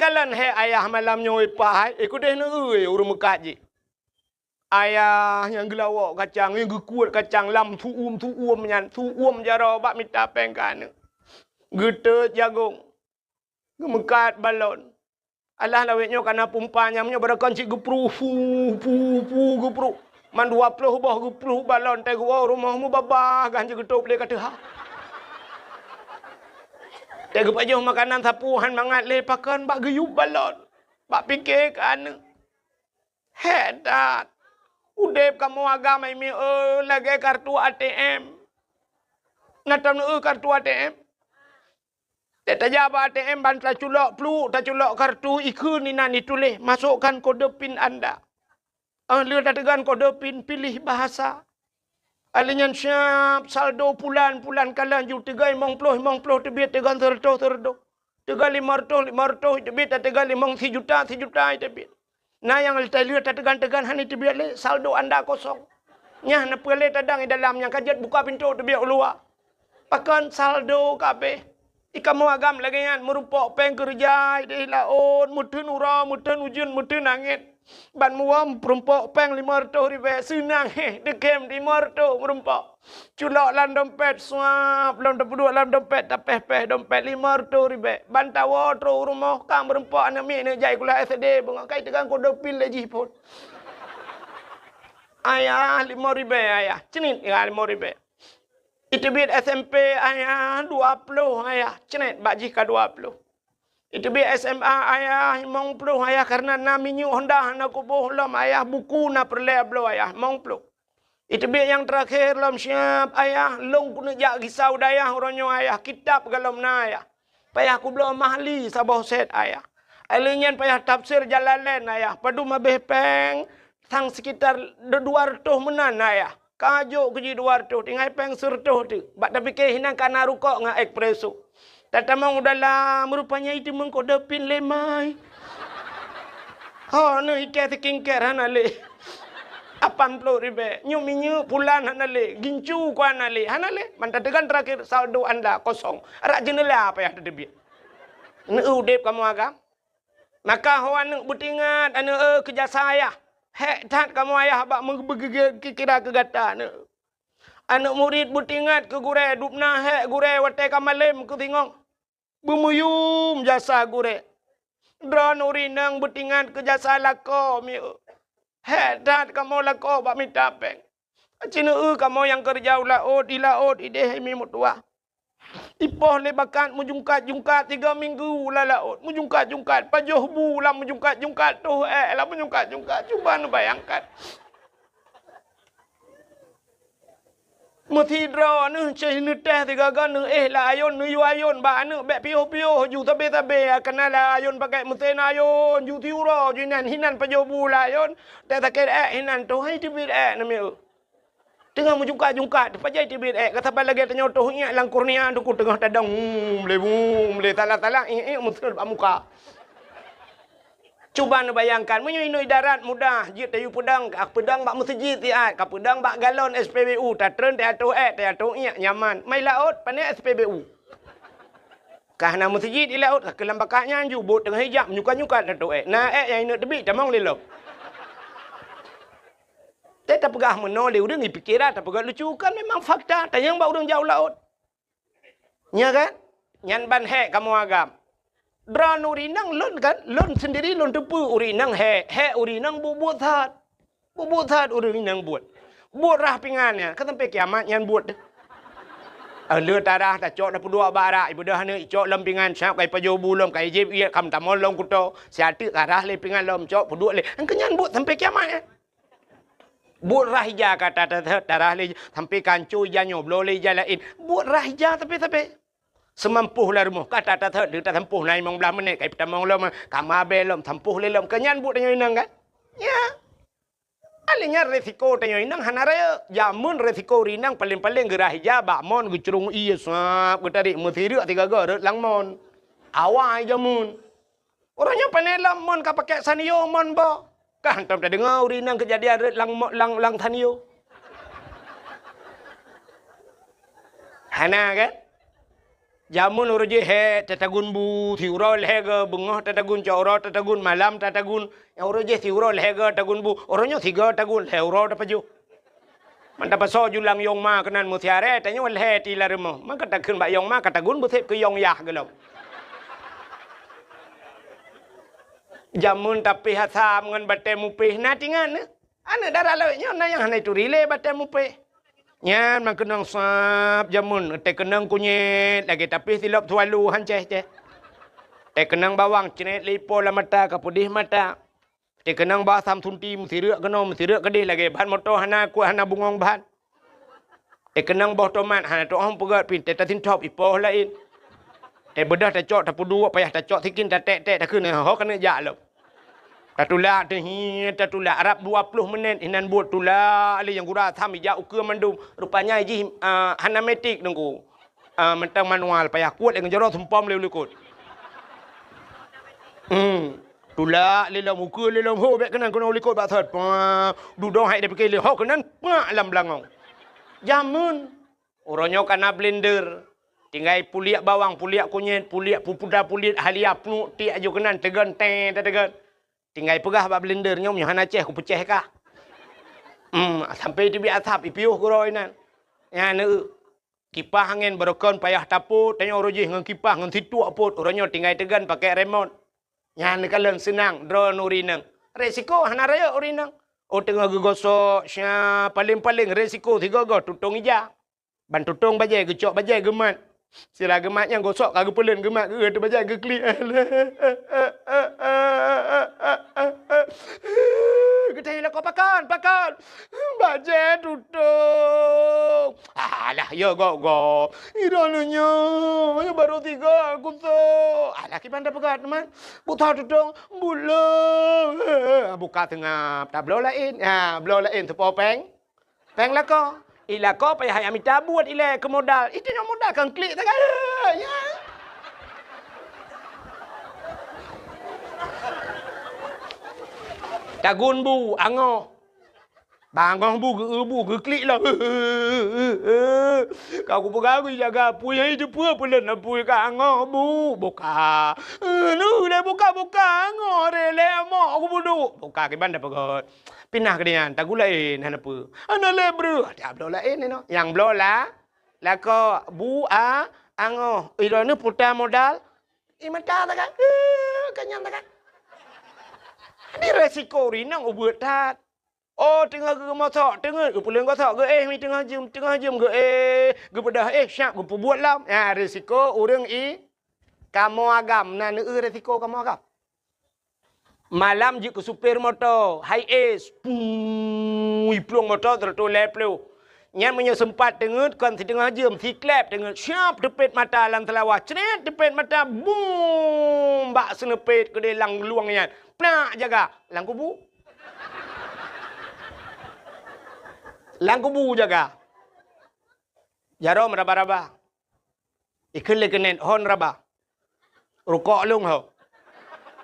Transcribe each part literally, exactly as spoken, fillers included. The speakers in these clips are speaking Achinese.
Kalon hék ayah malam nyoe pah hai, eh, keudeh neueu ureuëng meukat jih. Ayah nyang geulawok kacang, nyang geukuet kacang lam su'um-su'um nyan, su'um jaroe bak mita péng keu aneuëk. Geutot jagong, geumeukat balon. Alah lawét nyoe kana pumpa nyang nyoe barokon cit geupruh, pu, pu, pu, geupruh. Man dua ploh boh geupruh balon, teuh geuwoe rumoh mubabah gan jeuet geutôb lé ka teuhah. Teuh geupajoh makanan sapeue han mangat lé pakon bak geuyueb balon. Bak pike keu aneuëk. Hék that! Udeb kamoe agam hai mieu lagée kartu A T M. Na tom neueu kartu A T M? Teuh tajak bak A T M ban taculok pluek, taculok kartu, ikheun inan ituléh, "Masukkan kode pin Anda." Óh lheueh tateugon kode pin, pilih bahasa. Alheuh nyan siab saldo pulan, pulan kalon ju teuga limong ploh, limong ploh teubiet, teugon seureutôh, seureutôh. Teuga limong reutôh, limong reutôh teubiet, teuga limong sijuta, sijuta teubiet. Na nyang lheueh tateugon-teugon hana teubiet lé, saldo Anda kosong. Nyan na peue lé tadong di dalam nyang ka jeuet buka pintoe teubiet u luwa. Pakon saldo ka abéh. Di kamoe agam lagée nyan, meurumpok péng keureuja ideh laôt, meuteun uroe, meuteun ujeuen, meuteun angén. Ban muwöm meurumpok péng limong reutôh ribée, seunang héh, deukém limong reutôh meurumpok. Culok lam dompet, suab, lom tapeuduek lam dompet, tapéh-péh dompet limong reutôh ribée. Ban tawoe trok u rumoh, ka meurumpok aneuëk miet neujak sikula S D, beungoh ka iteugon kode pin lé jih phon. "Ayah, limong ribée, Ayah." "Cit nit, ya, limong ribée." Iteubiet S M P, "Ayah, dua ploh, Ayah." Cit nit, bak jih ka dua ploh. Iteubiet S M A, "Ayah, limong ploh, Ayah, kareuna na minyeuk Honda hana kuboh lom, Ayah, buku na peureulée bloe, Ayah, limong ploh." Iteubiet nyang teurakhé lom siab, "Ayah, lôn keuneuk jak gisa u dayah uroe nyoe, Ayah, kitab golom na, Ayah. Payah kubloe Mahalli saboh set, Ayah. Alheuh nyan payah tafsir Jalalain, Ayah. Padum abéh péng, sang sekitar dua reutôh meunan, Ayah. Ka jok keu jih dua reutôh, tinggai péng seureutôh teuk." Bak tapike hinan kana rukok ngon espresso. Tatamong u dalam, rupanya iteumeung kode pin lé mai. Ho, neuh ikée skincare hana lé. Lapan ploh ribée. Nyoe minyeuk pulan hana lé. Gincu ku hana lé. Hana lé. Man tateugon teurakhé saldo Anda kosong. Rot jeunela payah tateubiet. Neueu udeb kamoe agam. Maka ho aneuëk beutingat, aneuëk, eh, keu jasa ayah. Hék that kamoe ayah bak meubeugeugét kira keu gata, aneuëk. Aneuëk murit beutingat keu gurée, dubna hék gurée watée ka malém keu singoh. Beumuyum jasa gurée. Droeneuh ureuëng inong beutingat keu jasa lakoe mieu. Hék that kamoe lakoe bak mita péng. Aci neueu kamoe nyang keureuja u laôt, di laôt ideh hai mi meutuwah. Ipoh lé bakat meujungkat-jungkat tiga minggu lam laôt, meujungkat-jungkat, pajoh bu lam meujungkat-jungkat, toh ék lam meujungkat-jungkat. Cuba neubayangkan. Meusidroe neuh ceh neutéh sigaga neuéh lam ayôn, neuyue ayôn bak aneuëk bék piôh-piôh ju sabe-sabe, kana lam ayôn pakai meusén ayôn, ju siuroe ju inan, hinan pajoh bu lam ayôn, teuh sakét ék hinan, toh hai teubiet ék namiet. Teungoh meujungkat-jungkat, teupajoh teubiet ék, ka saban lagée tanyoe toh iék lam kornea teungku teungoh tadong, hmm, lé, hmm, lé, salah-salah, iék, iék, meuseuet bak muka. Cuba neubayangkan, meunyoe inoe idarat mudah, jeuet tayue peudong, ka peudong bak meuseujid siat, ka peudong bak galon S P B U, tatreun teuatoh ék, teuatoh iék, nyaman. Mai laôt, pané S P B U. Ka hana meuseujid di laôt, ka keulam bakat nyan ju, bot teungoh ijak, menyukat-nyukat teuatoh ék. Na ék nyang ineuk teubiet, tamong lé lom. Teuh tapeugah meunoe lé ureuëng, ipikeran tapeugah lucu, kan memang fakta, tanyong bak ureuëng jak u laôt. Nya kan? Nyan ban hék kamoe agam. Droeneuh ureuëng inong lôn kan, lôn sendiri lôn teupeue ureuëng inong hék, hék ureuëng inong buet-buet that. Buet-buet that ureuëng inong buet. Buet rhah pingan nyan, ka sampai kiamat nyan buet. Ah, lheueh tarhah tacok tapeuduek bak arak, ipeudeuh aneuëk icok lom pingan, siab ka ipajoh bu lom, ka ijieb iék, ka meutamong lom kuto, siat teuk tarhah lé pingan lom cok peuduek lé. Nyang keu nyan buet sampai kiamat nyan. Buet rhah ija ka ta-, ta-, ta-, tarhah lé, sampai ka hanco ija nyoe, bloe lé ija laén. Buet rhah ija sabe-sabe. Seumampôh lam rumoh, ka ta-, ta-, ta-, tasampôh na limong blaih menit, ka ipeutamong lom, ka mabée lom, sampôh lé lom. Keu nyan buet tanyoe inong kan? Ya. Alèh nyan resiko tanyoe inong hana rayeuk. Jameun resiko ureueng inong paleng-paleng geurhah ija bak mon geucrông ié, sap, geutarek meusireuk sigaga rhot lam mon. Awai jameun. Uroe nyoe pane lom mon ka pakék sanyo mon boh. Ka hantom tadeungoe ureueng inong keujadian rhot lam mo-, lam, lam sanyo. Hana kan? Jameun uroe jih hèk tatagun bu, siuroe lhèe goe, beungoh tatagun, cot uroe tatagun, malam tatagun. Nyang uroe jih siuroe lhèe goe tagun bu, uroe nyoe sigoe tagun, lhèe uroe tapajoh. Man tapasoe julang yong ma keunan meusiaré, tanyoe lhèe ti lam rumoh. Man ka takheun bak yong ma, ka tagun beusép keu yong yah gohlom. Jameun tapéh asam ngon batèe mupéh na tingat nyoe. Aneuk dara lawét nyoe na nyang hana ituri lé batèe mupéh. Nyan meukeunong sab jameun, teukeunong kunyét lagèe tapéh silop swallow han céh-céh. Teukeunong bawang cret lé ipo lam mata ka peudeh mata. Teukeunong bak Samsunti meusireuk keunoe meusireuk keudeh lagèe ban moto hana kuat hana bungong ban. Teukeunong boh tomat hana tu'oh peugöt pih teutasintop ipoh laén. Teubeudôh tacok tapeuduek payah tacok sikin taték-ték takheun ho keuneuk jak lom. Tatulak teuh hi tatulak rab dua ploh menit inan buet tulak lé nyang gura tham ijak ukeue mandum. Rupanya jih ah, hana metik teungku. Ah, mantong manual payah kuet lé ngon jaroe sumpom lé u likot. Hmm. Tulak lé lom ukeue lé lom ho bèk keunan keunoe u likot bak thot. Pah, dudoe hai dipike lé ho keunan pak lam beulangong. Jameun. Uroe nyoe ka na blender. Tinggai puliek bawang, puliek kunyét, puliek pupuda puliet halia pnuek tiek aju keunan teugon tée tateugon. Tinggai peugah bak blender nyoe meunyoe hana céh kupeucéh kah. Hmm, sampai teubiet asap ipiôh keudroe inan. Nyan eu. Kipah angén barokon payah tapot, tanyoe uroe jih ngon kipah ngon situek pot, uroe nyoe tinggai teugon pakai remot. Nyan neukalon seunang droeneuh ureueng inong. Resiko hana rayeuk ureueng inong. Oh teungoh geugosok, sya, paleng-paleng resiko sigoe-goe tutong ija. Ban tutong bajée geucok bajée geumat. Sira geumat nyang gosok ka geupeuleuen geumat geueu teuh bajée geuklik. Geutanyoe lakoe pakon, pakon. Bajée tutong. Alah, ya gok-gok. Droeneuh nyoe, ya baru tiga kusok. Alah, kiban tapeugah teuma. Bukon tutong, bulo. Buka seungab, tabloe laén. Ha, bloe laén teupo péng. Péng lakoe. I lakoe payah hai mita buet ilée keu modal. Itu nyoe modal kan klik sagai. Ya. Tagun bu, angoh. Bangoh bu geu bu geuklik lah. Ka kupeugah geujaga apui hai teupeue peuleueh apui ka angoh bu buka. Nu lé buka-buka angoh re lé amok kubudu. Buka kiban dah peugah. Pinah keu nyan tagulaén hana peue. Hana lé breuh. Dak bloe laén inoe. Nyang bloe la lakoe bu a angoh. Iroe neuh puta modal. I mata takan. Kanyang takan. Ni resiko rinong ubeut that. Oh, teungoh geumosok, teungeut geupuleuen gosok, geuéh mi teungoh jeuem, teungoh jeuem geuéh, geubeudôh éh, siap geupeubuet lom. Nyan risiko ureuëng i kamoe agam, na neueu risiko kamoe agam. Malam jeuet keu supir moto, hai es, pui plueng moto seratus lhèe ploh. Nyan meunyoe seumpat teungeut kon siteungoh jeuem, siklep teungeut, siap teupet mata lam seulawah, cret teupet mata, bum, bak seuneupet keudeh lam luwang nyan, plak jaga lam kubu. Lam kubu jaga. Jaroe meuraba-raba. Ikheun lé keuneuk hon raba. Rukok lôn ho.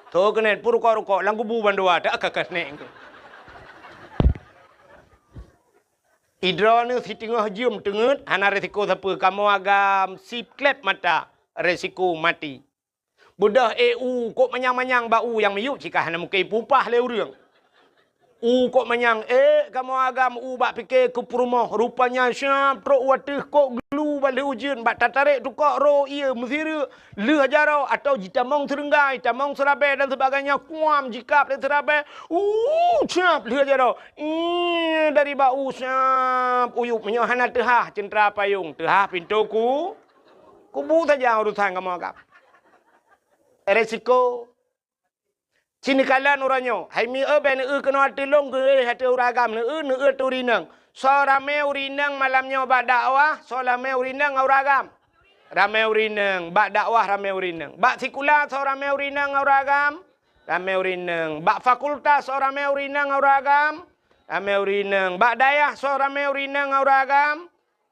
Tho keuneuk pun rukok-rukok lam kubu bandua tak ka keuneuk. Idroeneuh siteungoh jeuem teungeut hana resiko sapeue kamoe agam siklep mata resiko maté. Beudôh éh u kok manyang-manyang bak u nyang miyueb cit ka hana mungken ipupah lé ureuëng. U kok manyang ék kamoe agam u bak pike keu peurumoh, rupanya siab trok u ateueh kok glu bak lheueh ujeuen bak tatarek tukok ro ié meusireuk lheueh jaroe atau jitamong seureunggai, tamong seurabée dan sebagainya kuam jikab lé seurabée. U siab lheueh jaroe. Ih, dari bak u siab uyueb meunyoe hana teuhah ceuntra payong, teuhah pintoe ku. Kubu saja urusan kamoe agam. Resiko. Sinikalon uroe nyoe, hai mi eu bèk neueu keunoe ateueh lôn geuéh ateueh ureuëng agam neueu, neueu ateueh ureuëng inong. Soe ramé ureuëng inong malam nyoe bak dakwah, soe ramé ureuëng inong ngon ureuëng agam. Ramé ureuëng inong, bak dakwah ramé ureuëng inong. Bak sikula soe ramé ureuëng inong ngon ureuëng agam. Ramé ureuëng inong. Bak fakultas soe ramé ureuëng inong ngon ureuëng agam. Ramé ureuëng inong. Bak dayah soe ramé ureuëng inong ngon ureuëng agam.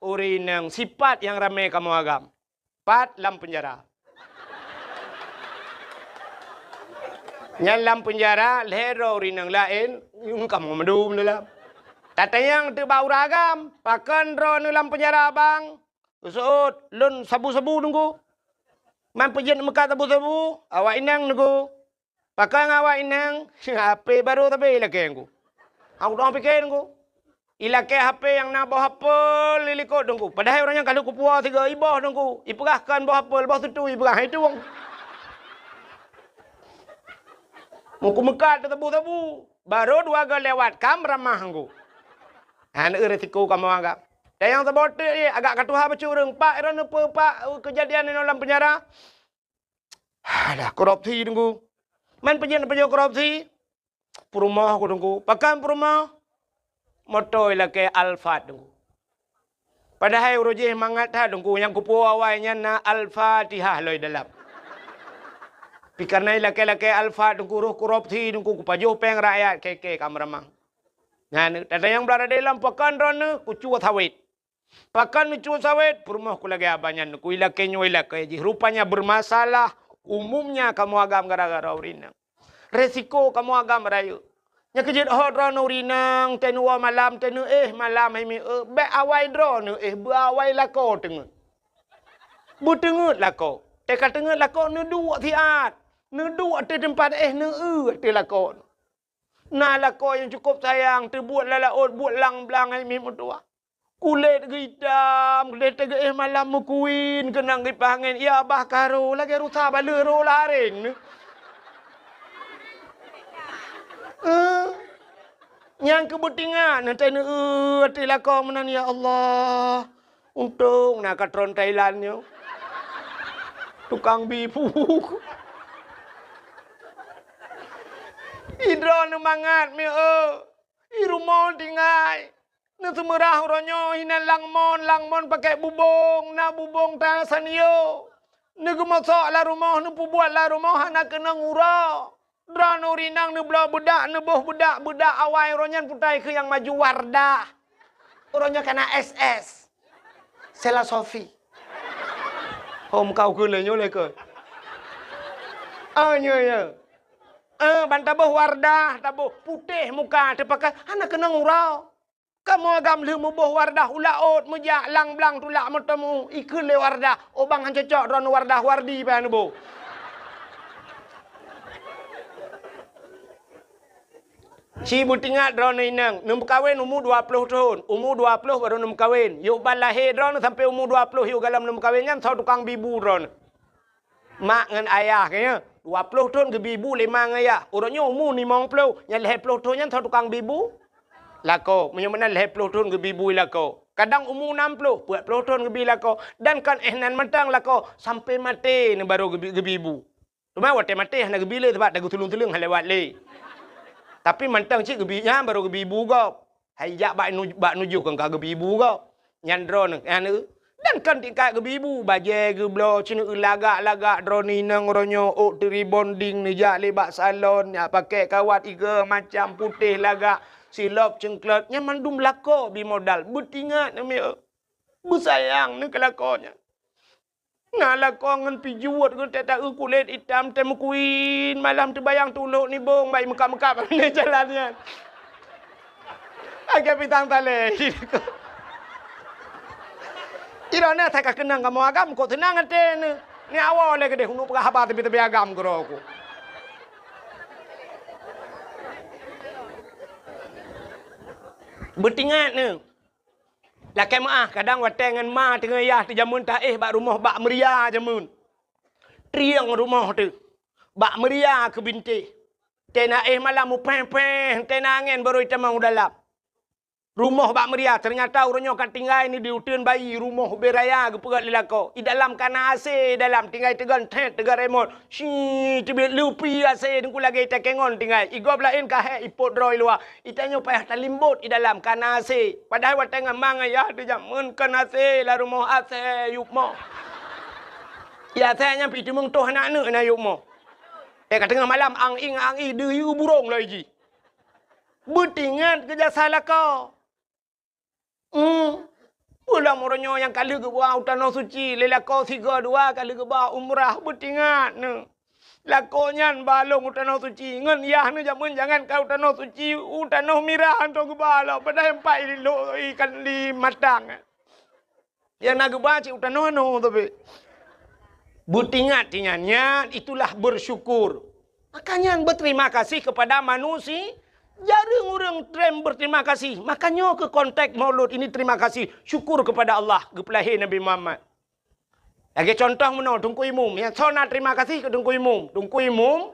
Ureuëng inong. Sipat nyang ramé kamoe agam. Pat lam peunjara. Nyan lam peunjara lhèe droe ureuëng inong laén, nyang kamoe mandum dalam. Tatanyong teuk bak ureuëng agam, pakon droeneuh lam peunjara bang? Geuseuôt, lôn sabu-sabu teungku. Man peujeuet meukat sabu-sabu, awak inong Teungku. Pakon awak inong, H P barô sabe ilakée Teungku. Aku dong pike Teungku. Ilakée H P nyang na boh apel di likot Teungku. Padahai ureuëng nyan ka lheueh kupuwoe sigoe, iboh Teungku. Ipeugah kon boh apel, boh sutui ipeugah, hai tueng. Meuku meukat sabu-sabu, barô dua goe lewat, ka meuramah Teungku. Hana eu resiko kamoe agam. Dan nyang saboh teuk jih, agak ka tuha bacut ureuëng, Pak, droeneuh peue, Pak, keujadian inoe lam peunjara? Alah, korupsi Teungku. Man peujeuet-peujeuet korupsi? Peurumoh ku Teungku. Pakon peurumoh? Moto ilakée Alphard Teungku. Padahai uroe jih mangat that Teungku, nyang kupuwoe awai nyan na Al-Fatihah lom dalam. Pi kareuna ilakée-lakée Alphard Teungku, roh korupsi Teungku, kupajoh péng rakyat, kée-kée ka meuramah. Nyan, tanyong blah radé lom, pakon droeneuh? Kucue sawét. Pakon neucue sawét? Peurumoh ku lagée abah nyan, ku ilakée nyoe ilakée jih. Rupanya bermasalah umumnya kamoe agam gara-gara ureuëng inong. Resiko kamoe agam rayeuk. Nyang keujeuet ho droeneuh ureuëng inong, teuh neuwoe malam, teuh neuéh malam hai mieu-, bék awai droeneuh éh, beu awai lakoe teungeut. Beuteungeut lakoe. Teuh ka teungeut lakoe, neuduek siat. Neuduek ateueh teumpat éh, neueu ateueh lakoe. Na lakoe nyang cukôp sayang, teubuet lam laôt, buet lam blang hai miet meutuwah. Kulét geuitam, kulét teuh geuéh malam meukuin, keunong kipaih angén, ya bah ka rô, lagée rusa baleue rô lareng. Eh, nyang keu beutingat, neutai neueu ateueh lakoe meunan, ya Allah. Untông na katron Thailand nyoe. Tukang bi bu. Idroeneuh mangat mieu-eu. I rumoh tinggai. Neuseumeurah uroe nyoe hinan langmon, langmon pakèk bubông, na bubông ta sanio. Neugeumosok lam rumoh, neupeubuet lam rumoh hana keunong uroe. Droeneuh ureueng inong neubloe beudak, neuboh beudak, beudak awai uroe nyan putai keu nyang maju Wardah. Uroe nyoe kana S S. Sela Sofi. Hom kau keu lé nyoe lé keu. Ah, nyoe, nyoe. Eh, ban taboh Wardah, taboh putéh muka, teupakai hana keunong uroe. Kamoe agam lheueh muboh Wardah u laôt, meujak lam blang tulak meuteumu, ikheun lé Wardah, "Oh bang, han cocok droeneuh Wardah, Wardi payah neuboh." Ci beutingat droeneuh inong, neumeukawen umu dua ploh thon, umu dua ploh barô neumeukawen. Yôh ban lahé droeneuh sampoe umu dua ploh yôh galom neumeukawen nyan soe tukang bi bu droeneuh. Mak ngon ayah geuh nyan, dua ploh thon geubi bu lé ma ngon yah. Uroe nyoe umu limong ploh, nyang lhèe ploh thon nyan soe tukang bi bu? Lakoe, meunyoe meunan lhèe ploh thon geubi bu lakoe. Kadang umu nam ploh, peuet ploh thon geubi lakoe. Dan kon éh nan mantong lakoe, sampoe maté neuh barô geubi, geubi bu. Teuma watèe maté hana geubi lé, sabab tageutulông-tulông hana lewat lé. Tapi mantong cit geubi nyan barô geubi bu gob. Hai jak bak nu-, bak nujoh kon ka geubi bu gob. Nyan droeneuh, nyan, eh. Dan kon tingkat geubi bu, bajèe geubloe, ceuneuk lagak-lagak droeneuh inong uroe nyoe, ôk teu rebonding neujak lé bak salon, jak pakèk kawat igo macam putéh lagak, silop ceuklot, nyan mandum lakoe bi modal. Beutingat neuh mieu. Beusayang neuh keu lakoe nyan. Na lakoe ngon pijuet geuh teuh taeu kulét itam teuh meukuin, malam teubayang tulok nibong bai meukab-meukab lé jalan nyan. Agak pitang talé. Droeneuh that ka keunong kamoe agam, kok seunang até neuh. Ni awai lé keudéh uneuk peugah haba teubi-teubi agam keudroe ku. Beutingat neuh. Lakèe meu'ah, kadang watèe ngon ma teungoh yah teuh jameun taéh bak rumoh bak meuria jameun. Trieng rumoh teuh. Bak meuria keu bintéh. Teuh na éh malam mupéh-péh, teuh na angén barô itamong u dalam. Rumoh bak meuria, teunyata uroe nyoe ka tinggai neuh di uteuen bayi, rumoh ubé raya geupeugöt lé lakoe. I dalam kana AC, i dalam tinggai teugon thét, teugon remot. Shi, teubiet leupi AC teungku lagèe itakèe ngon tinggai. I gob laén ka hék ipot droe i luwa. I tanyoe payah talimbot i dalam kana AC. Padahai watèe ngon ma ngon yah teuh jameun kon AC lam rumoh AC yup moh. I AC nyan pih teumeung toh aneuk-aneuk na yup moh. Eh, ka teungoh malam ang-ing ang-i deuyue burông lom jih. Beutingat keu jasa lakoe. Hmm. Peue lom uroe nyoe nyang ka lheueh geuba u Tanoh Suci, lé lakoe sigoe dua ka lheueh geuba umrah, beutingat neuh. Lakoe nyan ba lôn u Tanoh Suci, ngon yah neuh jameun jangankan u Tanoh Suci, u Tanoh Mirah hantom geuba lom, padahai empat i lôn ikan di Matang. Nyang na geuba cit u tanoh anoe tapi. Beutingat-tingat nyan itulah bersyukur. Makanya berterima kasih kepada manusia. Jarang ureuëng treb berterima kasih. Makanya ke konteks Maulud ini terima kasih, syukur kepada Allah geupeulahé Nabi Muhammad. Lagée contoh meunoe, Teungku Imum. Nyang soe na terima kasih keu Teungku Imum. Teungku Imum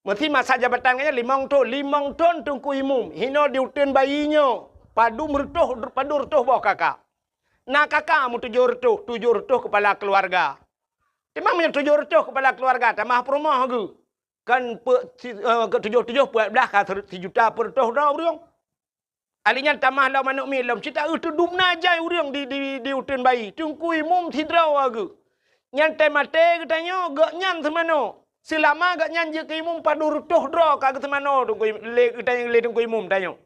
meusi masa jabatan geuh nyan limong thon, limong thon Teungku Imum. Hino di uteuen bayi nyoe, padum reutôh, padum reutôh boh kaka. Na kaka meutujoh reutôh, tujoh reutôh kepala keluarga. Teuma meunyoe tujoh reutôh kepala keluarga, tamah peurumoh geuh. Kan pe-, si-, eh, ke tujoh-tujoh peuet blah ka ser-, sijuta peureutôh droe ureuëng. Ali nyan tamah lom aneuk miet lom, cit taeu teudum na jai ureuëng di, di, di uteuen bayi. Teungku Imum sidroe geuh. Nyan teumaté geutanyoe, gobnyan seumanoe. Seulama gobnyan jeuet keu imum padum reutôh droe ka geuseumanoe Teungku Im-, lé geutanyoe, lé Teungku Imum tanyoe.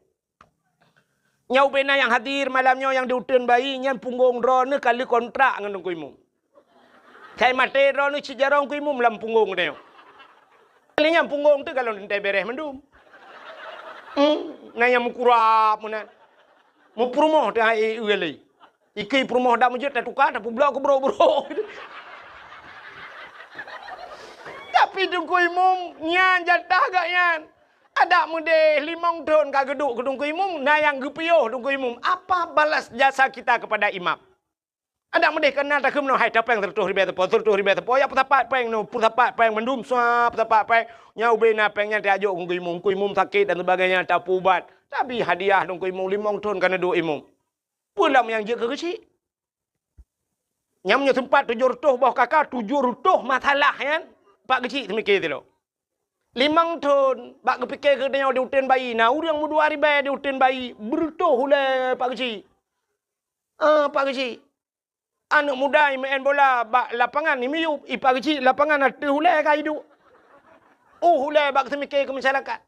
Nyoe ubena nyang hadir malam nyoe nyang di uteuen bayi nyan punggong droeneuh ka lheueh kontrak ngon Teungku Imum. Sai maté droeneuh cit jaroe Teungku Imum lam punggong tanyoe. Lé nyang punggong teuh galon teuntée bereh mandum. Hmm, na nyang meukurab meunan. Meupeurumoh teuh hai e lé. Ikei peurumoh dak meujeuet tatuka, tapeublok keu brok-brok. Tapi Teungku Imum nyan jatah gobnyan. Adak meudeh limong thon ka geuduek keu Teungku Imum, na nyang geupiôh Teungku Imum. Apa balas jasa kita kepada imam? Adak meudeh kana takheun meunoe hai tapéng seratus ribèe teupeu, seratus ribèe teupeu, ya peusapat péng nyoe, peusapat péng mandum, sa peusapat péng. Nyan ubena péng nyan tajok keu Teungku Imum, Teungku Imum sakét dan sebagainya, tapeuubat. Tabi hadiah Teungku Imum limong thon kana duek imum. Peue lom nyang jeuet keu geuchik? Nyang meunyoe seumpat tujoh reutôh boh kaka, tujoh reutôh masalah nyan, Pak Geuchik seumiké sidroe. Limong thon, bak geupiké keu tanyoe di uteuen bayi, na ureuëng meudua ribèe di uteuen bayi, beureutôh ulèe Pak Geuchik. Ah, Pak Geuchik. Aneuk muda imeu'en bola bak lapangan imiyup, i Pak Geuchik lapangan ateueh ulèe ka iduek. Uh, ulèe bak seumiké keu masyarakat.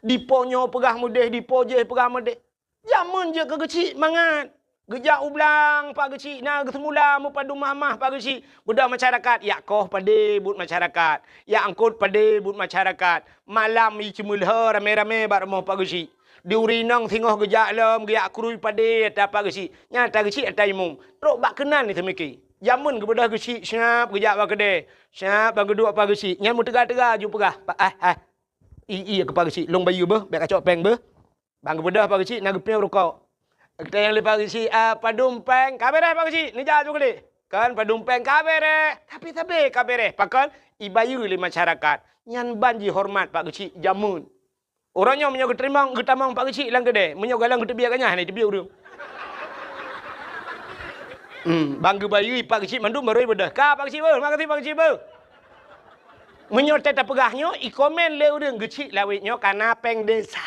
Dipo nyoe peugah meudeh, dipo jéh peugah meudeh. Jameun jeuet keu geuchik mangat. Geujak u blang Pak Geuchik na geuseumula meupadum mamah Pak Geuchik. Beudôh masyarakat, yak koh padé buet masyarakat. Yak eungkot padé buet masyarakat. Malam i ceumeulhô ramé-ramé bak rumoh Pak Geuchik. Di ureueng inong singoh geujak lom, geujak krui padé ata Pak Geuchik. Nyan ata geuchik ata imum. Trok bak keunan i seumiké. Jameun geubeudôh geuchik siap geujak bak keudè. Siap ban geuduek Pak Geuchik. Nyan meuteuga-teuga ju peugah, "Pak, ah, ah. I, i keu Pak Geuchik, lôn bayeue beuh, bèk kacok péng beuh." Ban geubeudôh Pak Geuchik na geupiôh rukok. Geutanyong lé Pak Geuchik, "Ah, padum péng?" "Ka bèrèh Pak Geuchik, neujak ju keudéh." Kan padum péng ka bèrèh, tapi sabé ka bèrèh. Pakon? Ibayeue lé masyarakat. Nyan ban jihoreumat Pak Geuchik jameun. Uroe nyoe meunyoe geuteurimong, geutamong Pak Geuchik lam keudè, meunyoe galeng geuteubiet ganyah, hana iteubiet ureueng. Hmm, ban geubayeue Pak Geuchik mandum barô ibeudôh. "Ka Pak Geuchik beuh, makasih Pak Geuchik beuh." Meunyoe teupeugah nyoe, ikomén lé ureueng, "Geuchik lawét nyoe kana péng desa."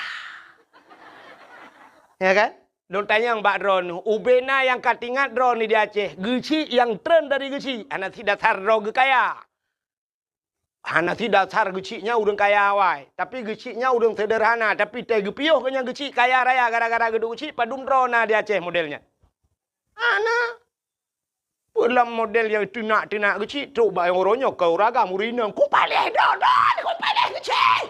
Ya kan? Lôn tanyong bak droeneuh, ubena nyang ka teuingat droeneuh di Aceh, geuchik nyang treun dari geuchik, hana sit dasar droe geukaya. Hana sit dasar geuchik nyan ureueng kaya awai, tapi geuchik nyan ureueng seuderhana, tapi tai geupiôh keu nyan geuchik kaya raya gara-gara geuduek geuchik, padum droe na di Aceh model nyan. Hana. Peue lom model nyang teunak-teunak geuchik, trok bak nyang uroe nyoe ka ureueng agam ureueng inong, "Kupaléh dodon, kupaléh geuchik!"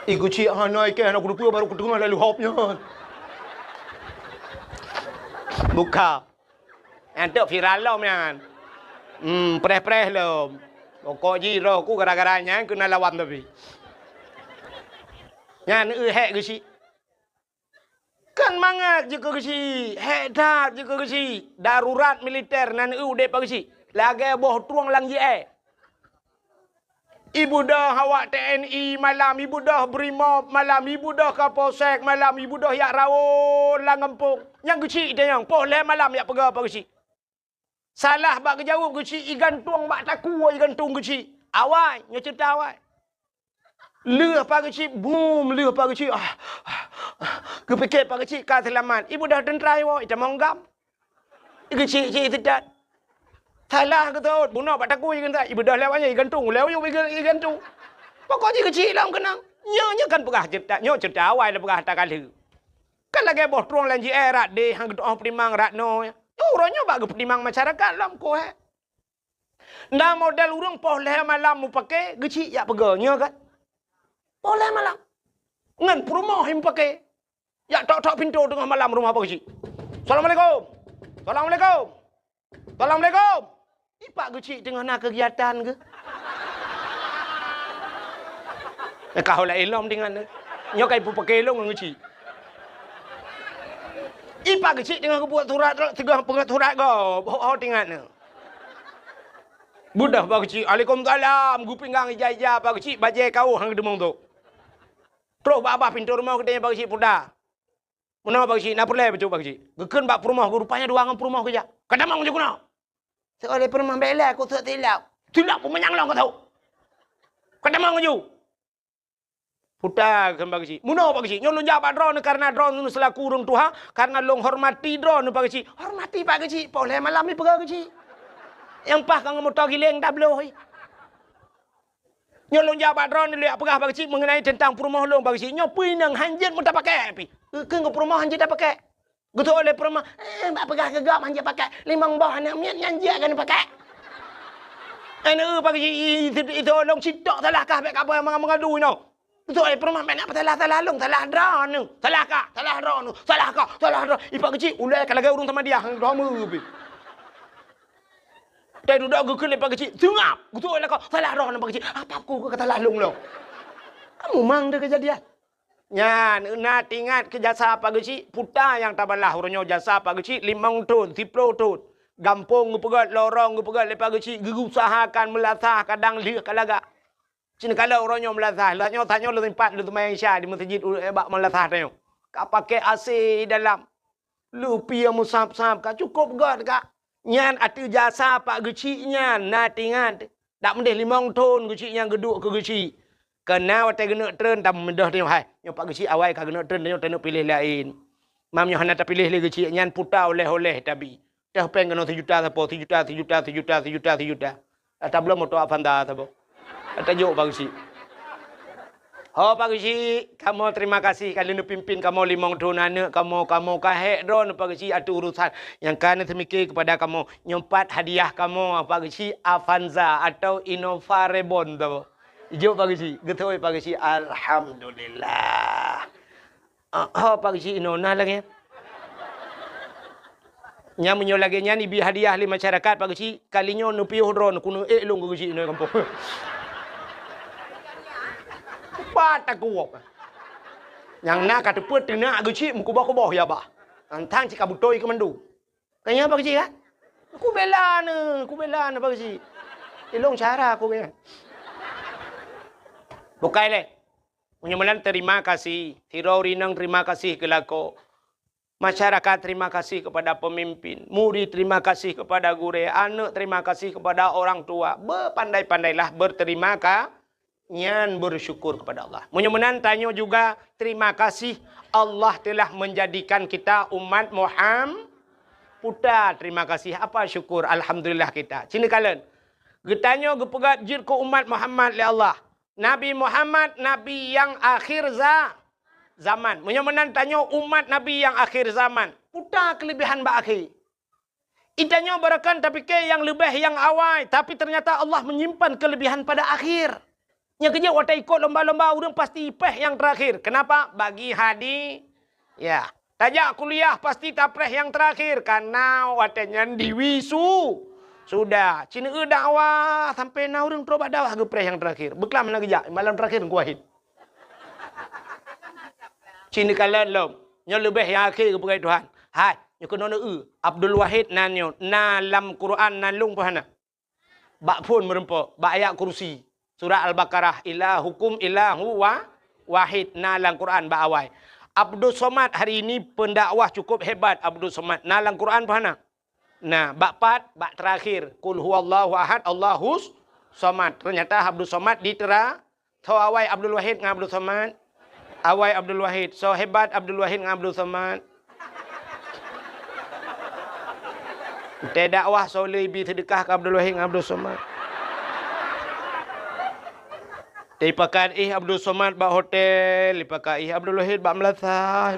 I geuchik hana ikei, hana kuteupeu, barô kuteungoh laju hop nyan. Buka. Nyan teuk viral lom nyan. Hmm, preh-preh lom. Pokok jih roh ku gara-gara nyan keunan lawan tapi. Nyan eu hék geuchik. Kan mangat jeuet keu geuchik, hék that jeuet keu geuchik. Darurat militer nan eu udép Pak Geuchik. Lagèe boh trueng lam J I. Ibeudôh awak T N I malam, ibeudôh Brimob malam, ibeudôh Kapolsek malam, ibeudôh jak rawon lam gampông. Nyang geuchik tanyong, poh lhèe malam jak peugah Pak Geuchik. Salah bak geujaweueb geuchik, igantung bak takue igantung geuchik. Awai, nyoe ceurita awai. Lheueh Pak Geuchik, bum, lheueh Pak Geuchik. Ah, ah, ah. Geupike Pak Geuchik ka seulamat. Ibeudôh teuntra iwoe, itamong gam. Geuchik-chik seudat. Salah geutot, bunoe bak takue igantung. Ibeudôh lewat nyan igantung, lewat nyan iga-, igantung. Pokok jih geuchik lom keunong. Nyoe, nyoe kan peugah ceurita, nyoe ceurita awai lôn peugah ata ka lheueh. Kan lagèe boh trueng lam J I rot deh, han geutu'oh peutimang rot noe. Nyoe uroe nyoe bak geupeutimang masyarakat lom koh, eh. Na model ureueng poh lhèe malam mupake, geuchik jak peugah, nyoe kan? Poh lhèe malam. Ngon peurumoh mupake. Jak tok-tok pintoe teungoh malam rumoh Pak Geuchik. "Assalamualaikum. Assalamualaikum." "Assalamualaikum." "Ipak geuchik teungoh na keugiatan geuh?" Ka ho laén lom tingat nyoe. Nyoe ka ipeupaké lôn ngon geuchik. "Ipak geuchik teungoh geubuet surat, teungoh peungeut surat gob, ho, ho tingat nyoe." Beudôh Pak Geuchik, "Alaikumsalam," geupinggang ija-ija Pak Geuchik, bajée kawöh han geudeungoe tu. Troh bak babah pintoe rumoh geutanyoe Pak Geuchik puta. "Meunoe Pak Geuchik, na peureulée bacut Pak Geuchik?" Geukheun bak peurumoh geuh, rupanya dua ngon peurumoh geujak. "Ka tamong ju keunoe." Seuôt lé peurumoh, "Bèk lé, keu seuôt silop." "Silop peumanyang lôn keu seuôt. Ka tamong ju." Puta geukheun Pak Geuchik. "Meunoe Pak Geuchik, nyoe lôn jak bak droeneuh kareuna droeneuh seulaku ureuëng tuha, kareuna lôn hormati droeneuh Pak Geuchik." "Hormati Pak Geuchik, poh lhée malam ipeugah Geuchik. Nyang paih ka ngon moto giléng tabloe." "Nyoe lôn jak bak droeneuh lôn jak peugah Pak Geuchik meungeunai teuntang peurumoh lôn Pak Geuchik. Nyoe peue nyang hanjeuet meuta pakai pih." Geukheun keu peurumoh hanjeuet ta pakai. Geutôk lé peurumoh, "Eh, bak peugah keu gob hanjeuet pakai. Limong boh aneuk miet nyan jeuet keuneuk pakai." "Eh, neu Pak Geuchik, i, i, i, itôk lôn sitok salah kah bèk ka boh meungadu inoe." Geutôk lé peurumoh, "Bèk na peusalah-salah lôn, salah droeneuh. Salah kah, salah droeneuh. Salah kah, salah droeneuh." "I Pak Geuchik, ulée ka lagée ureuëng Samadiyah, droe meu pih." Teududoe geukheun lé Pak Geuchik, "Seungab!" Geutôk lé kah, "Salah droeneuh Pak Geuchik." "Apa ku keu salah lôn lom?" Kamu mang deh kejadian. Nyan, na teuingat keu jasa Pak Geuchik, puta nyang tabalah uroe nyoe jasa Pak Geuchik limong thon, siplôh thon. Gampông geupeugét, lorong geupeugét lé Pak Geuchik, geuusahakan meulasah kadang lheueh ka lagak. Cit kalon uroe nyoe meulasah, lheueh nyoe tanyoe lôn sempat lôn seumayang Isya di meuseujid u-, eh, bak meulasah tanyoe. Ka pakai A C dalam. Lupie meusab-sab ka cukôp gét ka. Nyan ateueh jasa Pak Geuchik nyan, na teuingat. Dak meudeh limong thon Geuchik nyan geuduek keu Geuchik. Keu na watée geuneuk treun, tameudôh tanyoe hai. Nyoe Pak Geuchik awai ka geuneuk treun, tanyoe taneuk piléh laén. Mam nyoe hana tapiléh lé Geuchik nyan puta oleh-oleh tabi. Teuh péng keunoe sijuta sapo, sijuta, sijuta, sijuta, sijuta, sijuta. Ata bloe moto Avanza sapo. Ata jok Pak Geuchik. Ho Pak Geuchik, kamoe terima kasih ka lheueh neupimpin kamoe limong thon aneuk kamoe, kamoe ka hék droeneuh Pak Geuchik ateueh urusan nyang ka neuseumiké keupada kamoe. Nyoe pat hadiah kamoe Pak Geuchik Avanza atau Innova Reborn sapo. Ijok Pak Geuchik, geutôi Pak Geuchik, alhamdulillah. Ah, ho Pak Geuchik inoe na lagée nyan. Nyan meunyoe lagée nyan ibi hadiah lé masyarakat Pak Geuchik, kali nyoe neupiôh droeneuh keuneuk ék lôn keu Geuchik inoe gampông. Pat takuwok. Nyang na ka teupeuet teunak Geuchik meukuboh-kuboh ya bah. Nyan tan cit ka beutôi keu mandum. Ka nyan Pak Geuchik kan? Kubela neuh, kubela neuh Pak Geuchik. Ilong cara aku kan. Bukai lé. Meunyoe meunan terima kasih, sidroe ureuëng inong terima kasih keu lakoe. Masyarakat terima kasih kepada pemimpin, murid terima kasih kepada gurée, aneuk terima kasih kepada orang tua. Bepandai-pandailah berterima ka-, nyan bersyukur kepada Allah. Meunyoe meunan tanyoe juga terima kasih Allah telah menjadikan kita umat Muham-, puta terima kasih apa syukur alhamdulillah kita. Cit neukalon. Geutanyoe geupeugét jeuet keu umat Muhammad lé Allah. Nabi Muhammad, nabi nyang akhir za-, zaman. Meunyoe meunan tanyoe umat nabi nyang akhir zaman, puta keuleubihan bak akhé. Itanyoe barokon tapike nyang leubeh nyang awai, tapi ternyata Allah menyimpan keuleubihan pada akhir. Nyang keujeuet watée ikot lomba-lomba ureuëng pasti ipéh nyang terakhir. Kenapa? Bagi hadi-, ya. Tajak kuliah pasti tapréh nyang terakhir, karena watée nyan diwisu-, sudah. Cit neueu dakwah sampai na ureuëng trok bak dakwah geupréh nyang terakhir. Beuklam hana geujak, malam terakhir Teungku Wahid. Cit neukalon lom. Nyoe leubeh nyang akhé geupeugah Tuhan. Hai, nyoe keunoe neueu. Abdul Wahid nan nyoe, na lam Quran nan lôn peuhana. Bak phon meureumpok, bak ayat kursi. Surat Al-Baqarah, "Ilahukum ilahu wa-, wahid", na lam Quran bak awai. Abdul Somad hari ini pendakwah cukup hebat Abdul Somad. Na lam Quran peuhana? Na, bak pat, bak terakhir. "Qul huwallahu ahad, Allahus somad." Ternyata Abdul Somad ditera-, Soe awai Abdul Wahid ngon Abdul Somad? Awai Abdul Wahid. Soe hebat Abdul Wahid ngon Abdul Somad? Teudakwah soe le ibi seudeukah keu Abdul Wahid ngon Abdul Somad? Teuipakat ih Abdul Somad bak hotel, ipakat ih Abdul Wahid bak meulasah.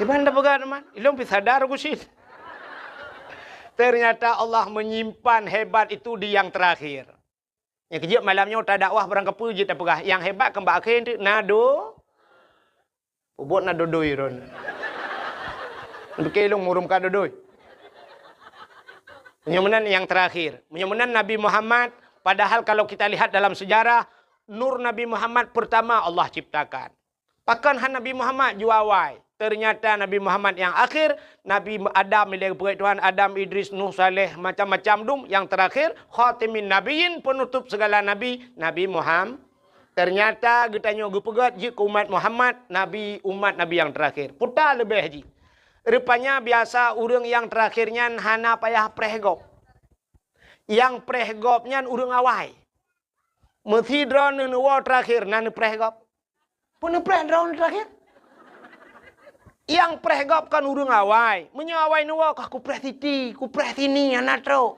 Kiban dah peugah teuma, ilong pi sadar ku sit. Ternyata Allah menyimpan hebat itu di yang terakhir. Nyang keujeuet malam nyoe tadakwah barang kapeue jeuet tapeugah, nyang hebat keu bak akhé teuk na do-, peubuet na dodoi ron. Pike lôn murum ka dodoi. Meunyoe meunan nyang terakhir. Meunyoe meunan Nabi Muhammad, padahal kalau kita lihat dalam sejarah, nur Nabi Muhammad pertama Allah ciptakan. Pakon han Nabi Muhammad ju awai? Ternyata Nabi Muhammad nyang akhir, Nabi Adam ilée geupeugét Tuhan, Adam, Idris, Nuh, Saleh, macam-macam dum, nyang terakhir, khatimin nabiyyin, penutup segala nabi, Nabi Muhammad. Ternyata geutanyoe geupeugét jeuet keu umat Muhammad, nabi, umat nabi nyang terakhir. Peue ta leubeh jih. Rupanya biasa ureuëng nyang terakhir nyan hana payah preh gob. Nyang preh gob nyan ureuëng awai. Meusidroe neuwoe terakhir na neupreh gob. Peue neupreh droe terakhir? Nyang preh gob kan ureuëng awai. Meunyoe awai neuwoe kah kupreh siti, kupreh sini, hana trok.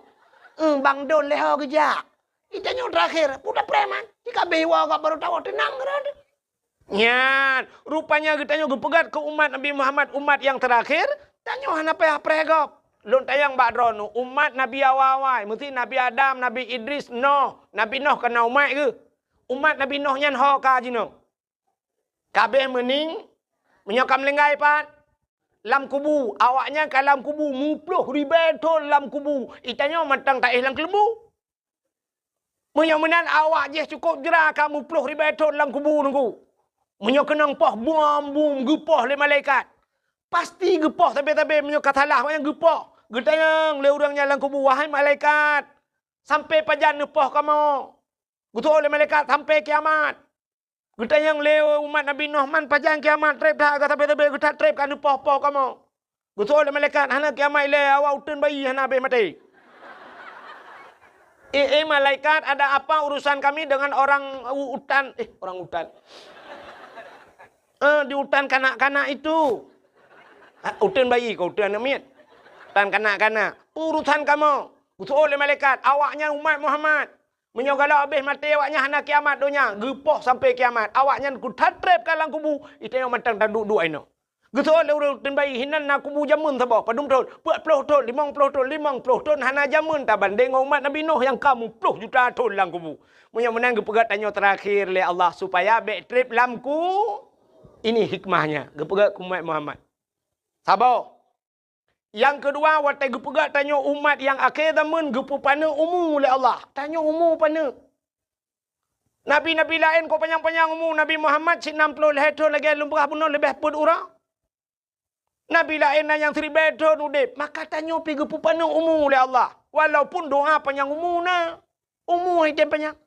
Eh, Bang Don lé ho geujak. Geutanyoe terakhir, peue tapreh man? Jika beh woe gob baru tawoe teunang keudroe. Nyan, rupanya geutanyoe geupeugét keu umat Nabi Muhammad, umat nyang terakhir, tanyoe hana payah preh gob. Lôn tanyong bak droeneuh, umat Nabi awai-awai, meusti Nabi Adam, Nabi Idris, Noh, Nabi Noh kana umat geuh. Umat Nabi Noh nyan ho ka jinoe. Ka beh meuning, meunyoe ka meulinggai pat, lam kubu, awaknyan ka lam kubu, muploh ribée thon lam kubu, geutanyoe mantong taéh lam keuleumbu. Meunyoe meunan awak jih cukôp jra ka muploh ribée thon lam kubu nunggu. Meunyoe keunong poh bom-bom geupoh lé malaikat, pasti geupoh sabe-sabe meunyoe ka salah awaknyan geupoh. Geutanyong lé ureuëng nyan lam kubu, "Wahai malaikat, sampai pajan neupoh kamoe?" Geuteuôt lé malaikat, "Sampai kiamat." Geutanyong lé umat Nabi Nuh, "Man pajan kiamat treb that, ka sabe-sabe geutat treb ka neupoh-poh kamoe?" Geuteuôt lé malaikat, "Hana kiamat ilée, awak uteuen bayi hana habéh maté." "Eh, eh, malaikat, ada apa urusan kami dengan orang u-, utan, eh, orang utan? Eh, di utan kanak-kanak itu?" "Ah, uteuen bayi kah, uteuen aneuëk miet? Utan kanak-kanak. Peue urusan kamoe?" Geuteuôt lé malaikat, "Awaknyan umat Muhammad. Meunyoe galak habéh maté awaknyan hana kiamat donya, geupoh sampai kiamat. Awaknyan kuthat treb ka lam kubu, geutanyoe mantong taduek-duek inoe." Geuteuôt lé ureuëng uteuen bayi, "Hinan na kubu jameun saboh, padum thon?" "Peuet ploh thon, limong ploh thon." "Limong ploh thon hana jameun tabandéng ngon umat Nabi Nuh nyang ka muploh juta thon lam kubu." Meunyoe meunan geupeugét tanyoe terakhir lé Allah supaya bék treb lam ku-, ini hikmahnya geupeugét keu umat Muhammad. Saboh. Nyang keudua, watée geupeugét tanyoe umat nyang akhé zaman geupeupaneuk umu lé Allah. Tanyoe umu paneuk. Nabi-nabi laén kok panyang-panyang umu, Nabi Muhammad cit nam ploh lhée thon lagée lôn peugah bunoe leubeh peuet uroe. Nabi laén na nyang siribée thon udeb, maka tanyoe pih geupeupaneuk umu lé Allah. Walaupun doa panyang umu na, umu hai tem panyang.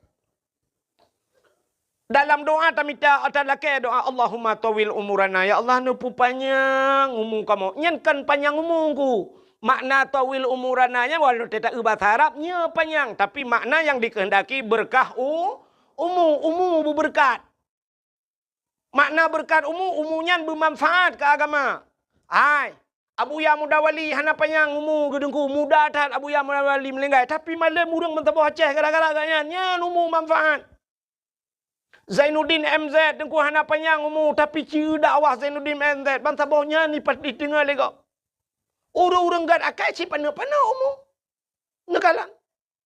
Dalam doa tamita, talakée doa, "Allahumma tawil umurana." Ya Allah, neupeupanyang umu kamoe. Nyan kan panyang umu ku. Makna tawil umurana nyan walau teuta eu bahasa Arab, nyoe panyang. Tapi makna nyang dikehendaki beureukat u-, umu, umu beubeureukat. Makna beureukat umu, umu nyan beumanfaat keu agama. Hai, Abuya Muda Wali hana panyang umu geuteungku, muda that Abuya Muda Wali meulinggai. Tapi malem ureuëng meusaboh Aceh gara-gara gobnyan, nyan umu manfaat. Zainuddin M Z teungku hana panyang umu, tapi ci dakwah Zainuddin M Z, ban saboh nyan dipat-, diteungoh lé gob. Ureuëng-ureuëng gét akai cit paneuk-paneuk umu. Neukalon.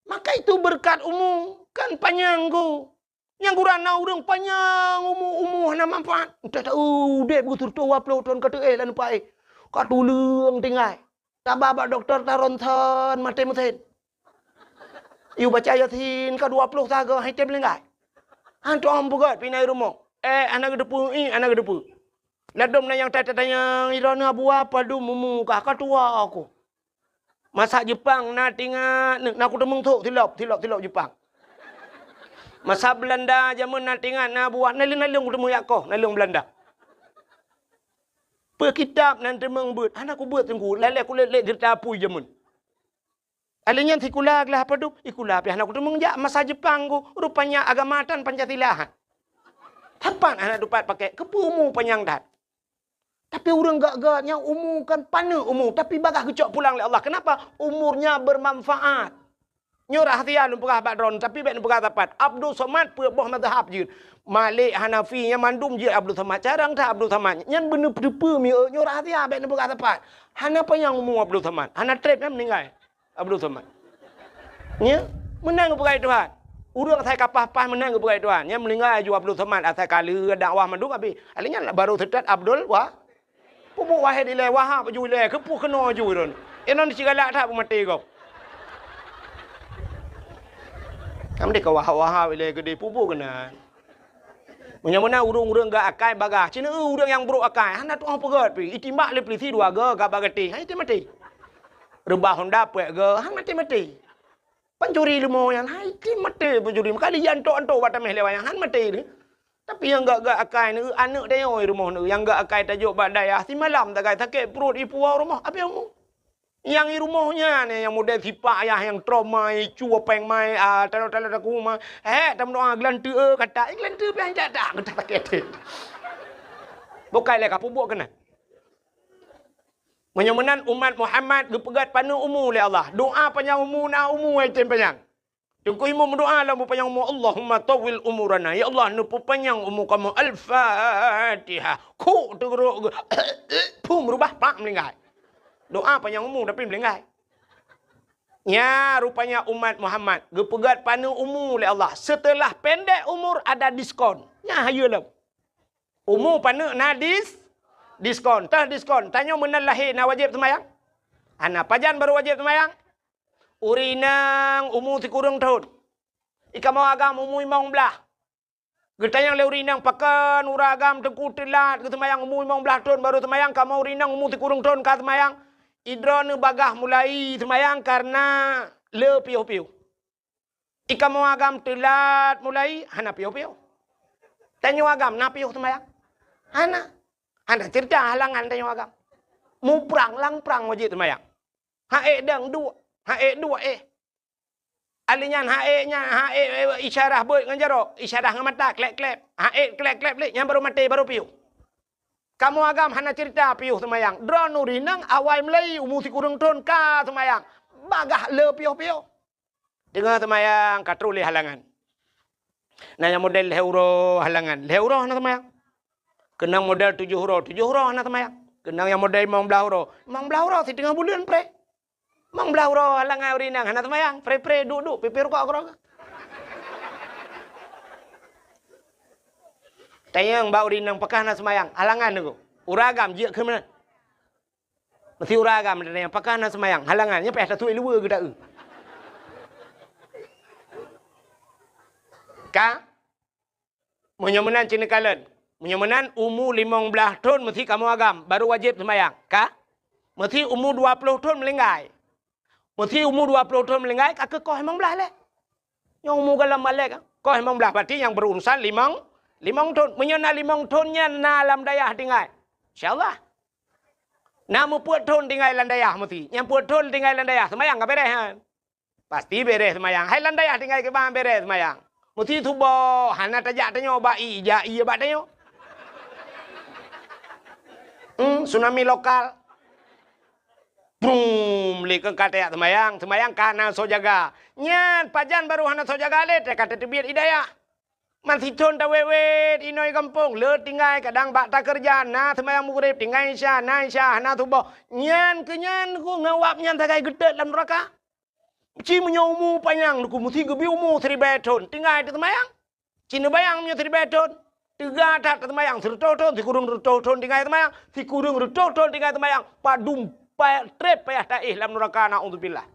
Maka itu beureukat umu kan panyang ku. Nyang gura na ureuëng panyang umu, umu hana manfaat. Entah tahu udeb geuturtoe dua ploh thon ka teuéh lam paéh. Ka tuleueng tinggai. Taba bak dokto ta ronsen maté meusen. Yue baca Yasin ka dua ploh sagoe hai tem linggai. Hantom peugét pinai rumoh. Eh, hana geuteupeue, ih, hana geuteupeue. Ladom na nyang ta-, ta-, tanyong, "Droeneuh Abuya padum umu kah?" "Ka tuha ku." Masa Jepang na tingat, na kuteumeung thok silop, silop, silop Jepang. Masa Beulanda jameun na tingat na buah naleueng-naleueng kuteumeung jak koh, naleueng Beulanda. Peu kitab nan teumeung beuet, hana kubeuet teungku, lalée kulét-lét geurita apui jameun. Alèh nyan sikula glah padub, sikula pih hana kuteumeung jak masa Jepang ku, rupanya agama tan Pancasila han. Sapat hana tupat pakai, keupeue umu panyang that. Tapi ureuëng gak-gak nyang umu kan paneuk umu, tapi bagaih geucok pulang lé Allah. Kenapa? Umurnya bermanfaat. Nyoe rahsia lôn peugah bak droeneuh, tapi bék neupeugah sapat. Abdul Somad peuet boh mazhab jeuet. Malik, Hanafi, nyan mandum jeuet Abdul Somad. Carông that Abdul Somad. Nyan beuneupeue-peue mieu, nyoe rahsia bék neupeugah sapat. Hana panyang umu Abdul Somad. Hana trép nyan meuninggai. Abdul Somad. Nya, meunan geupeugah Tuhan. Ureuëng asai ka paih-paih meunan geupeugah Tuhan. Nya meuninggai aju Abdul Somad asai ka lheueh dakwah mandum habéh. Alèh nyan baru seutôt Abdul Wa-, Peubuet Wahid ilèe, Wahab aju ilèe, keupeue keunoe aju droeneuh. Inan sigalak that beumaté gob. Kamoe deh ka wahab-wahab ilée keudeh pupuk keunan. Meunyoe meunan ureuëng-ureuëng gak akai bagah, cina ureuëng nyang brok akai, hana tuoh peugét pih, itimbak lé peulisi dua go gak bagatéh, hai tém maté. Reubah honda peuet go, han maté-maté. Pancuri leumo nyan, hai tém maté pancuri. Meuka lé antok-antok bak taméh lé wayang, han maté deh. Tapi nyang gak-gak akai neu aneuëk dayoi rumoh neu, nyang gak akai tajok bak dayah, simalam tagai sakét pruet ipuwoe rumoh, api umu. Nyang i rumoh nyan, nyang model sipak ayah nyang trauma, i cu péng mai, ah, talo-talo taku ma. Hek, tameudoa geulanteue, kata, eh, geulanteue pian jak dak, kata sakét. Bukai lé ka peubuet keunan. Meunyoe meunan umat Muhammad geupeugét paneuk umu lé Allah. Doa panyang umu na umu ai tem panyang. Teungku Imum meudoa lam peupanyang umu, "Allahumma tawwil umurana." Ya Allah, neupeupanyang umu kamoe. Al-Fatihah. Kuk teugeurok geu-, phum reubah, pak meulinggai. Doa panyang umu tapi meulinggai. Nya rupanya umat Muhammad geupeugét paneuk umu lé Allah. Setelah pendek umur ada diskon. Nya hayeue lom. Umu paneuk na dis-, diskon. Tah diskon. Tanyoe meunan lahé na wajéb seumayang? Hana. Pajan barô wajéb seumayang? Ureuëng inong umu sikureueng thon. I kamoe agam umu limong blaih. Geutanyong lé ureuëng inong, "Pakon uroe agam teungku teulat geuseumayang, umu limong blaih thon barô seumayang, kamoe ureuëng inong umu sikureueng thon ka seumayang?" "Idroeneuh bagah mulai seumayang kareuna le piôh-piôh." "I kamoe agam teulat mulai, hana piôh-piôh." "Tanyoe agam na piôh seumayang?" "Hana." Hana cerita halangan tanyoe agam. Muprang lam prang wajéb seumayang. Hak ék dang duek, hak ék duek éh. Alèh nyan hak ék nyan, hak ék, ék isyarah beuet ngon jaroe, isyarah ngon mata, klep-klep. Hak ék klep-klep lé, nyan barô maté, barô piôh. Kamoe agam hana cerita piôh seumayang. Droeneuh ureuëng inong awai mulai umu sikureueng thon ka seumayang. Bagah le piôh-piôh. Teungoh seumayang ka troh lé halangan. Na nyang model lhèe uroe halangan, lhèe uroe hana seumayang. Keunong model tujoh uroe, tujoh uroe hana seumayang. Keunong nyang model limong blaih uroe, limong blaih uroe siteungoh buleuen preh. Limong blaih uroe halangan ureuëng inong hana seumayang, preh-preh duek-duek pipée rukok keudroe. Tanyong bak ureuëng inong, "Pakon hana seumayang?" Halangan nyoe. Uroe agam jeuet keu meunan. Meusti uroe agam tanyong, "Pakon hana seumayang?" Halangan, nyan payah tatuek luweue geuda-eu. Ka? Meunyoe meunan cit neukalon. Meunyoe meunan umu limong blaih thon meusti kamoe agam, barô wajéb seumayang. Ka? Meusti umu dua ploh thon meulinggai. Meusti umu dua ploh thon meulinggai ka keukoh limong blaih lé. Nyang umu gohlom balek, koh limong blaih, berarti nyang berurusan limong, limong thon. Meunyoe na limong thon nyan na lam dayah tinggai, insya Allah. Na meupeuet thon tinggai lam dayah meusti. Nyang peuet thon tinggai lam dayah, seumayang ka beres nyan. Pasti beres seumayang. Hai lam dayah tinggai kiban beres seumayang. Meusti suboh, hana tajak tanyoe bak ie, jak ie bak tanyoe. Hmm, tsunami lokal. Brum, lé keu ka tajak seumayang, seumayang ka na soe jaga. Nyan pajan barô hana soe jaga lé, ka tateubiet i dayah. Man sithon tawét-wét inoe gampông, le tinggai kadang bak takeureuja, na seumayang Maghrib, tinggai Isya, na Isya, hana suboh. Nyan keu nyan ku ngon wab nyan sagai geutot lam nuraka. Ci meunyoe umu panyang, ku meusti geubri umu siribèe thon, tinggai teuseumayang. Ci neubayang meunyoe siribèe thon, teuga that teuseumayang, sireutôh thon, sikureueng reutôh thon tinggai seumayang, sikureueng reutôh thon tinggai seumayang, padum pa-, trép payah taéh lam nuraka, naudzubillah.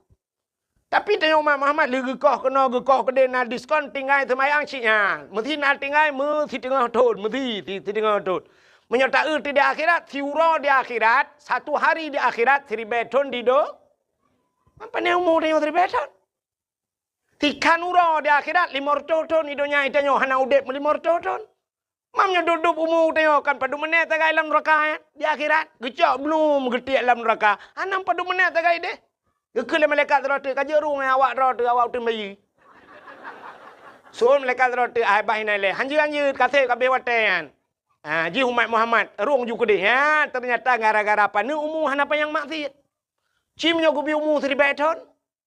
Tapi tanyoe umat Muhammad lé geukoh keunoe, geukoh keudeh, na diskon tinggai seumayang cit nyan. Meusti na tinggai meusiteungoh thon, meusti si-, siteungoh thon. Meunyoe taeu di akhirat, siuroe di akhirat, satu hari di akhirat, siribèe thon di do-, Pane umu tanyoe siribèe thon. Sikhan uroe di akhirat, limong reutôh thon, di donya tanyoe hana udép limong reutôh thon. Mam nyoe dub-dub umu tanyoe kan padum menét sagai lam nuraka, eh? Di akhirat, geucok blum geutiek lam nuraka. Hana padum menét sagai deh. Geukheun lé malaikat sidroe teuk, "Ka jeuet rueng awak droe teuh, awak uteuen bayeue." Seuôn malaikat sidroe teuk, "Ai, bah inan lé. Hanjeuet-hanjeuet, ka sép ka abéh watèe nyan." Ah, jih umat Muhammad, rueng ju keudeh. Ha, teunyata gara-gara pane umu hana panyang maksiet. Ci meunyoe geubri umu siribèe thon,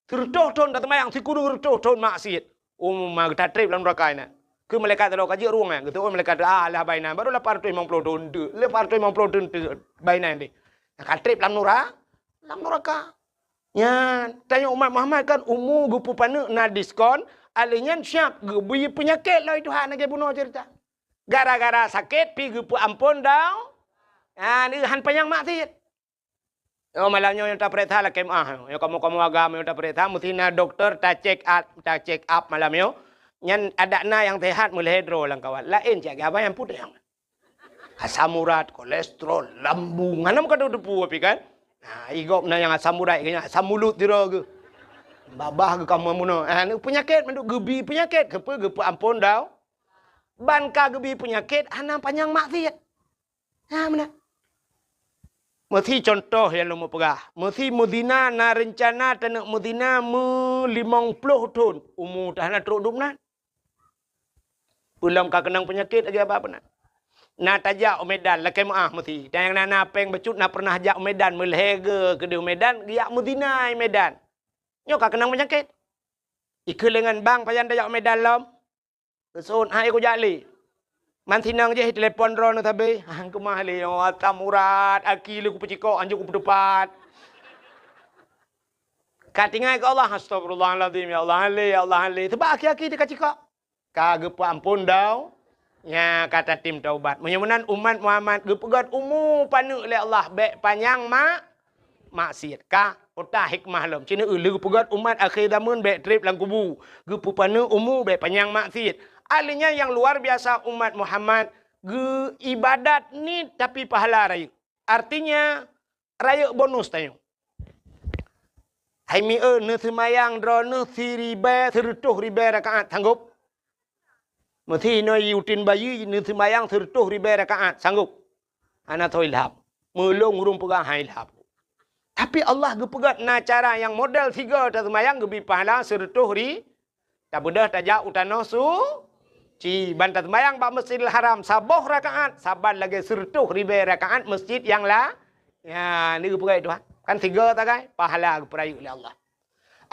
sireutôh thon taseumayang, sikureueng reutôh thon maksiet. Umu ma geutatrép lam nuraka inan. Keu malaikat sidroe ka jeuet rueng nyan, geuteu'oh malaikat, "Ah, lah bah inan, barô lapan reutôh limong ploh thon teuk, lapan reutôh limong ploh thon teuk bah inan deh." Ka trép lam nura-, lam nuraka. Nyan, tanyoe umat Muhammad kan umu geupeupaneuk na diskon, alèh nyan siap geubri peunyakét lom Tuhan lagèe bunoe cerita. Gara-gara sakét pi geupeuampon dau-, nyan, han panyang maksiet. Oh, malam nyoe nyang tapareksa lakèe meu'ah. Nyoe kamoe-kamoe agam nyang tapareksa, meusti na dokto ta-check up, ta-check up malam nyoe. Nyan adak na nyang sehat meulhèe droe lam kawan. Laén cit lagèe abang nyang putéh. Asam urat, kolesterol, lambung. Hana meukateupeu tapi kan. Nah, i gob na nyang asam urat, asam mulut sidroe geuh. Babah geuh ka meunoe. Ah, ni peunyakét mandum geubi peunyakét. Keupeue geupeuamphon dau? Ban ka geubi peunyakét hana panyang maksiat. Ha, meunan. Meusi contoh nyang lôn peugah. Meusi meuzina na reuncana taneuk meuzina meu limong ploh thon, umu teuh hana trok dum nan. Peulom ka keunong peunyakét lagèe abah peunan. Na tajak u Medan, lakèe meuáh meusi. Dan nyang na, na péng bacut na pernah jak u Medan, meulhèe geuh keudéh u Medan, geujak meuzina i Medan. Nyoe ka keunong peunyakét. Ikheun lé ngon bang, pajan tajak u Medan lom. Geuseuôt, "Hai, kujak lé." Man sinong jih telepon droeneuh sabe, "Han keumah lé, oh, asam urat, aki lé kupeucikok, hanjeuet kupeuteupat." Ka tinggai keu Allah, "Astagfirullahalazim, ya Allah, han lé, ya Allah, han lé." Sabab aki-aki teuka cikok. Ka geupeuamphon dau, nya ka tatem taubat. Meunyoe meunan umat Muhammad geupeugöt umu paneuk lé Allah, bèk panyang mak maksiat. Ka, ota hikmah lom. Cit neu lheueh geupeugöt umat akhé zameun bèk trép lam kubu. Geupeupaneuk umu bèk panyang maksiat. Ahli nyan nyang luar biasa umat Muhammad geu ibadat niet tapi pahala rayeuk. Artinya, rayeuk bonus tanyoe. Hai mieu, neuseumayang droeneuh siribèe, sireutôh ribèe rakaat, sanggob? Meusi inoe uteuen bayeue neuseumayang sireutôh ribèe rakaat, sanggob? Hana soe ilham. Meulôn ureueng peugah han ilham. Tapi Allah geupeugöt na cara nyang model sigoe taseumayang geubi pahala sireutôh ri-, tabeudôh tajak u tanoh suci. Ban taseumayang bak Masjidil Haram saboh rakaat saban lagèe sireutôh ribèe rakaat masjid nyang la-, nyan geupeugöt Tuhan. Kan sigoe sagai pahala geupeurayeuk lé Allah.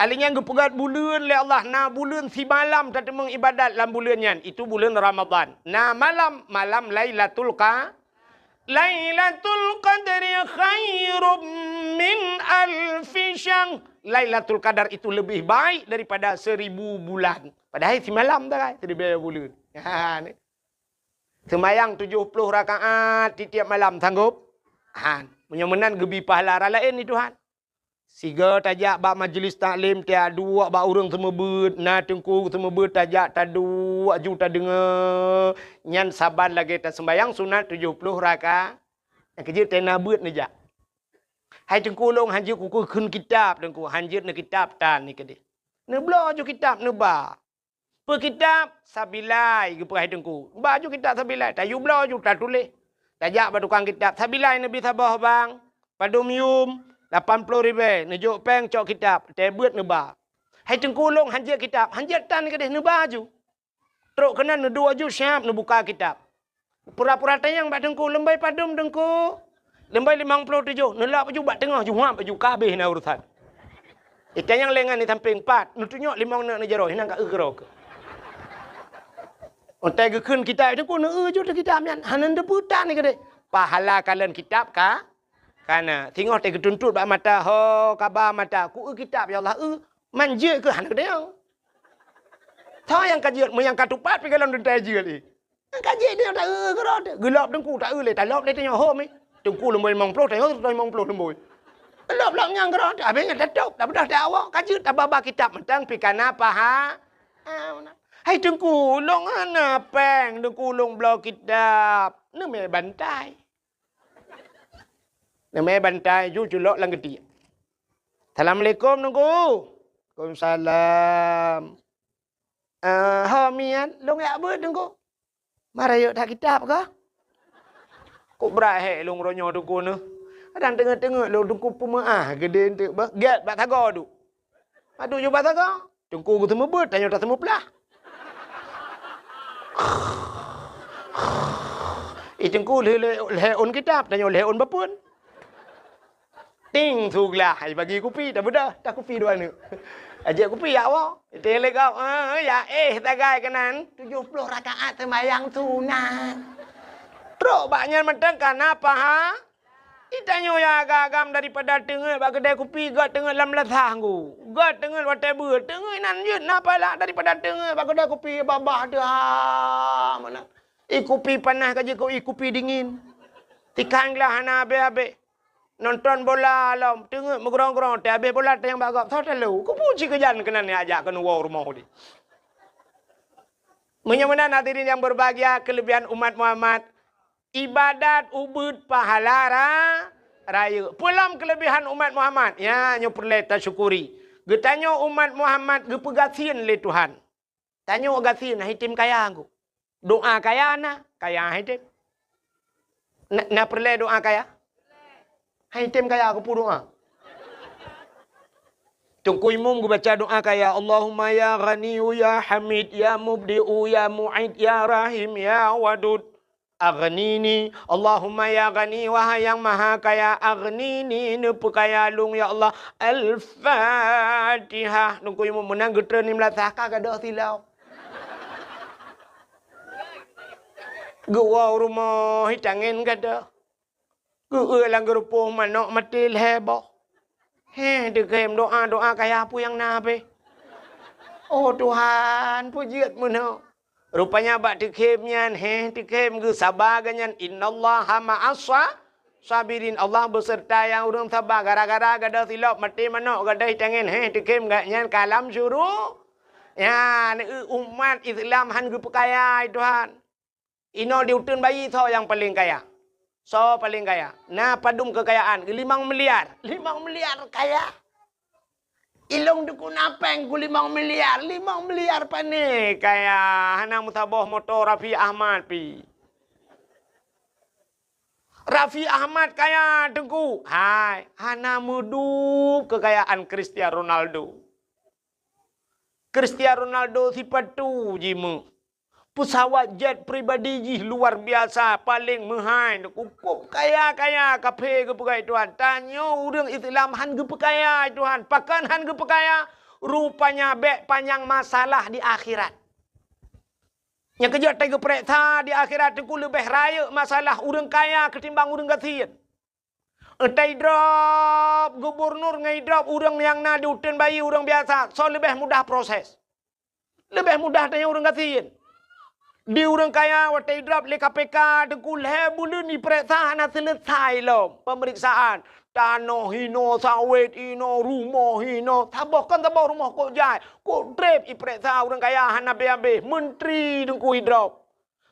Ahli nyan geupeugöt buleuen lé Allah, na buleuen simalam tateumeung ibadat lam buleuen nyan, itu buleuen Ramadhan. Na malam, malam Lailatul Qa-, Lailatul Qadri khairum min alfi syahr. Lailatul Qadar itu lebih baik daripada seribu bulan. Padahai simalam sagai, siribèe buleuen. Ha, ni. Seumayang tujoh ploh rakaat tiep-tiep malam, sanggob? Han. Meunyoe meunan geubi pahala raya laén di Tuhan. Sigoe tajak bak majlis taklim, tajak duek bak ureueng seumeubeuet, na teungku seumeubeuet tajak taduek aju tadeungoe, nyan saban lagèe taseumayang sunat tujoh ploh raka-, nyang keujeuet tena beuet neujak. Hai teungku, lôn hanjeuet kukheun kitab teungku, hanjeuet neukitab tan ni keudeh. Neubloe aju kitab neuba. Peu kitab? Sabilai, geupeugah teungku. Ba aju kitab Sabilai, tayue bloe aju tatuléh. Tajak bak tukang kitab, "Sabilai neubi saboh bang, padum yum, lapan ploh ribèe, neujok péng cok kitab, teuh beuet neuba." "Hai teungku, lôn hanjeuet kitab." "Hanjeuet tan keudeh, neuba aju." Trok keunan neuduek aju siap neubuka kitab. Pura-pura tanyong bak teungku, "Leumbai padum teungku?" "Leumbai limong ploh tujoh." Neulap aju bak teungoh, juhab aju, ka habéh na urusan. Itanyong lé ngon di sampéng, "Pat?" Neutunyok limong neuk neujaroe, hinan ka eu keudroe keuh. Watèe geukheun kitab teungku, neueu aju teuh kitab nyan, hana neuteupeue tan keudeh. Pahala kalon kitab ka, kana. Singoh teuh geutuntot bak mata, ho, kaba mata, "Ku eu kitab, ya Allah, eu." Man jeuet keuh hana geutanyong. Soe nyang ka jeuet, meunyo ka tupat pih gohlom teuntèe jeuet lé. Ka jeuet nyoe taeu keudroe teuh. Geulop teungku taeu lé, talop lé tanyoe hom, eh. Teungku leumoi limong ploh, tanyoe limong ploh leumoi. Lop-lop nyang keudroe teuh, habéh nyan tatôb, tabeudôh teuh awak, ka jeuet tababa kitab mantong pih kana paha-, ah, hai teungku, lôn hana péng, teungku lôn bloe kitab. Neumè bantai. Neumè bantai ju culok lam geutiek. "Assalamualaikum, teungku." "Waalaikumsalam." "Eh, ho miet, lôn jak beuet, teungku." "Mara yôk that kitab kah?" "Kok brat hék lôn uroe nyoe teungku neuh. Kadang teungeut-teungeut lôn teungku peumeu'ah geudeh eunteuk beuh. Gèt bak sagoe duek." Padub ju bak sagoe. Teungku geuseumeubeuet, tanyoe taseumeuplah. Ih, teungku lheueh lhèe ôn kitab, tanyoe lhèe ôn bapeuen. Ting, su glah, ai bagi kupi, tabeudôh, takupi dua neuk. Ajak kupi jak woe. Iteng lé gob, eh, ya éh sagai keunan. Tujoh ploh rakaat seumayang sunat. Trok bak nyan mantong kana paha. Itanyoe nyang agam-agam daripada teungeut bak keudè kupi, göt teungeut lam lasah nggu. Göt teungeut watèe beuet, teungeut inan jeuet na pahala daripada teungeut bak keudè kupi babah teuh, ha, meunan. Ih kupi panas ka jeuet keu ih kupi dingin. Tikang glah hana habéh-habéh. Nonton bola lom, teungeut meugrong-grong, teuhabéh bola teunyang bak gob, soe talo. Kubu cit keujan keunan jak keuneuk woe rumoh di. Meunyoe meunan hadirin yang berbahagia, kelebihan umat Muhammad, ibadat ubit pahala ra-, rayeuk. Peue lom kelebihan umat Muhammad? Ya, nyoe peureulée tasyukuri. Geutanyoe umat Muhammad geupeugasien lé Tuhan. Tanyoe gasien, hana item kaya ku. Doa kaya na, kaya hana item. Na, na peureulée doa kaya? Hana item kaya ku peue doa. Teungku Imum geubaca doa kaya, "Allahumma ya Ghaniyyu ya Hamid ya Mubdi'u ya Mu'id ya Rahim ya Wadud. Aghnini, Allahumma ya Ghani, wahai Nyang Maha Kaya, aghnini, neupeukaya lôn, ya Allah." Al-Fatihah. Teungku Imum meunan geutreun lim lasah ka gadôh silop. Geuwoe u rumoh, hi tangen gadôh. Geueu lam geurupoh manok maté lhée boh. Heh, teukhem doa-doa kaya peue nyang na pih. Oh Tuhan, peue jeuet meunoe. Rupanya bak teukhem nyan, heh, teukhem geusaba geuh nyan, "Innallaha ma'as sa-, sabirin." Allah beuseurta nyang ureuëng saba. Gara-gara gadôh silop maté manok, gadôh tangen, heh, teukhem geuh nyan ka lam syuru-, nyan, eu, umat Islam hán geupeukaya, hai Tuhan. Inoe di uteuen bayi soe nyang paleng kaya? Soe paleng kaya? Na padum keukayaan? Limong miliar. Limong miliar kaya. Ilong dukun apeng ku limong miliar. Limong miliar pane kaya? Hana meusaboh moto Raffi Ahmad pi. Raffi Ahmad kaya, Teungku. Hai, hana meudub keukayaan Cristiano Ronaldo. Cristiano Ronaldo sipatu jimeuh. Pesawat jet pribadi jih luar biasa, paleng meuhai, cukup kaya-kaya, kaphé geupeugah Tuhan. Tanyoe ureuëng Islam hán geupeukaya Tuhan. Pakon hán geupeukaya? Rupanya bék panyang masalah di akhirat. Nyang keujeuet tageupareksa di akhirat teungku leubeh rayeuk masalah ureuëng kaya ketimbang ureuëng gasien. Teuidrop gubunur ngon idrop ureuëng nyang na di uteuen bayi ureuëng biasa, soe leubeh mudah proses? Leubeh mudah tanyoe ureuëng gasien. Di ureuëng kaya watée idrop lé K P K teungku lhée buleuen ipareksa hana seuleusai lom peumeriksaan. Tanoh hinoe, sawét hinoe, rumoh hinoe, saboh kon saboh rumoh kok jai, kok treb ipareksa ureuëng kaya hana habéh-habéh, menteri teungku idrop.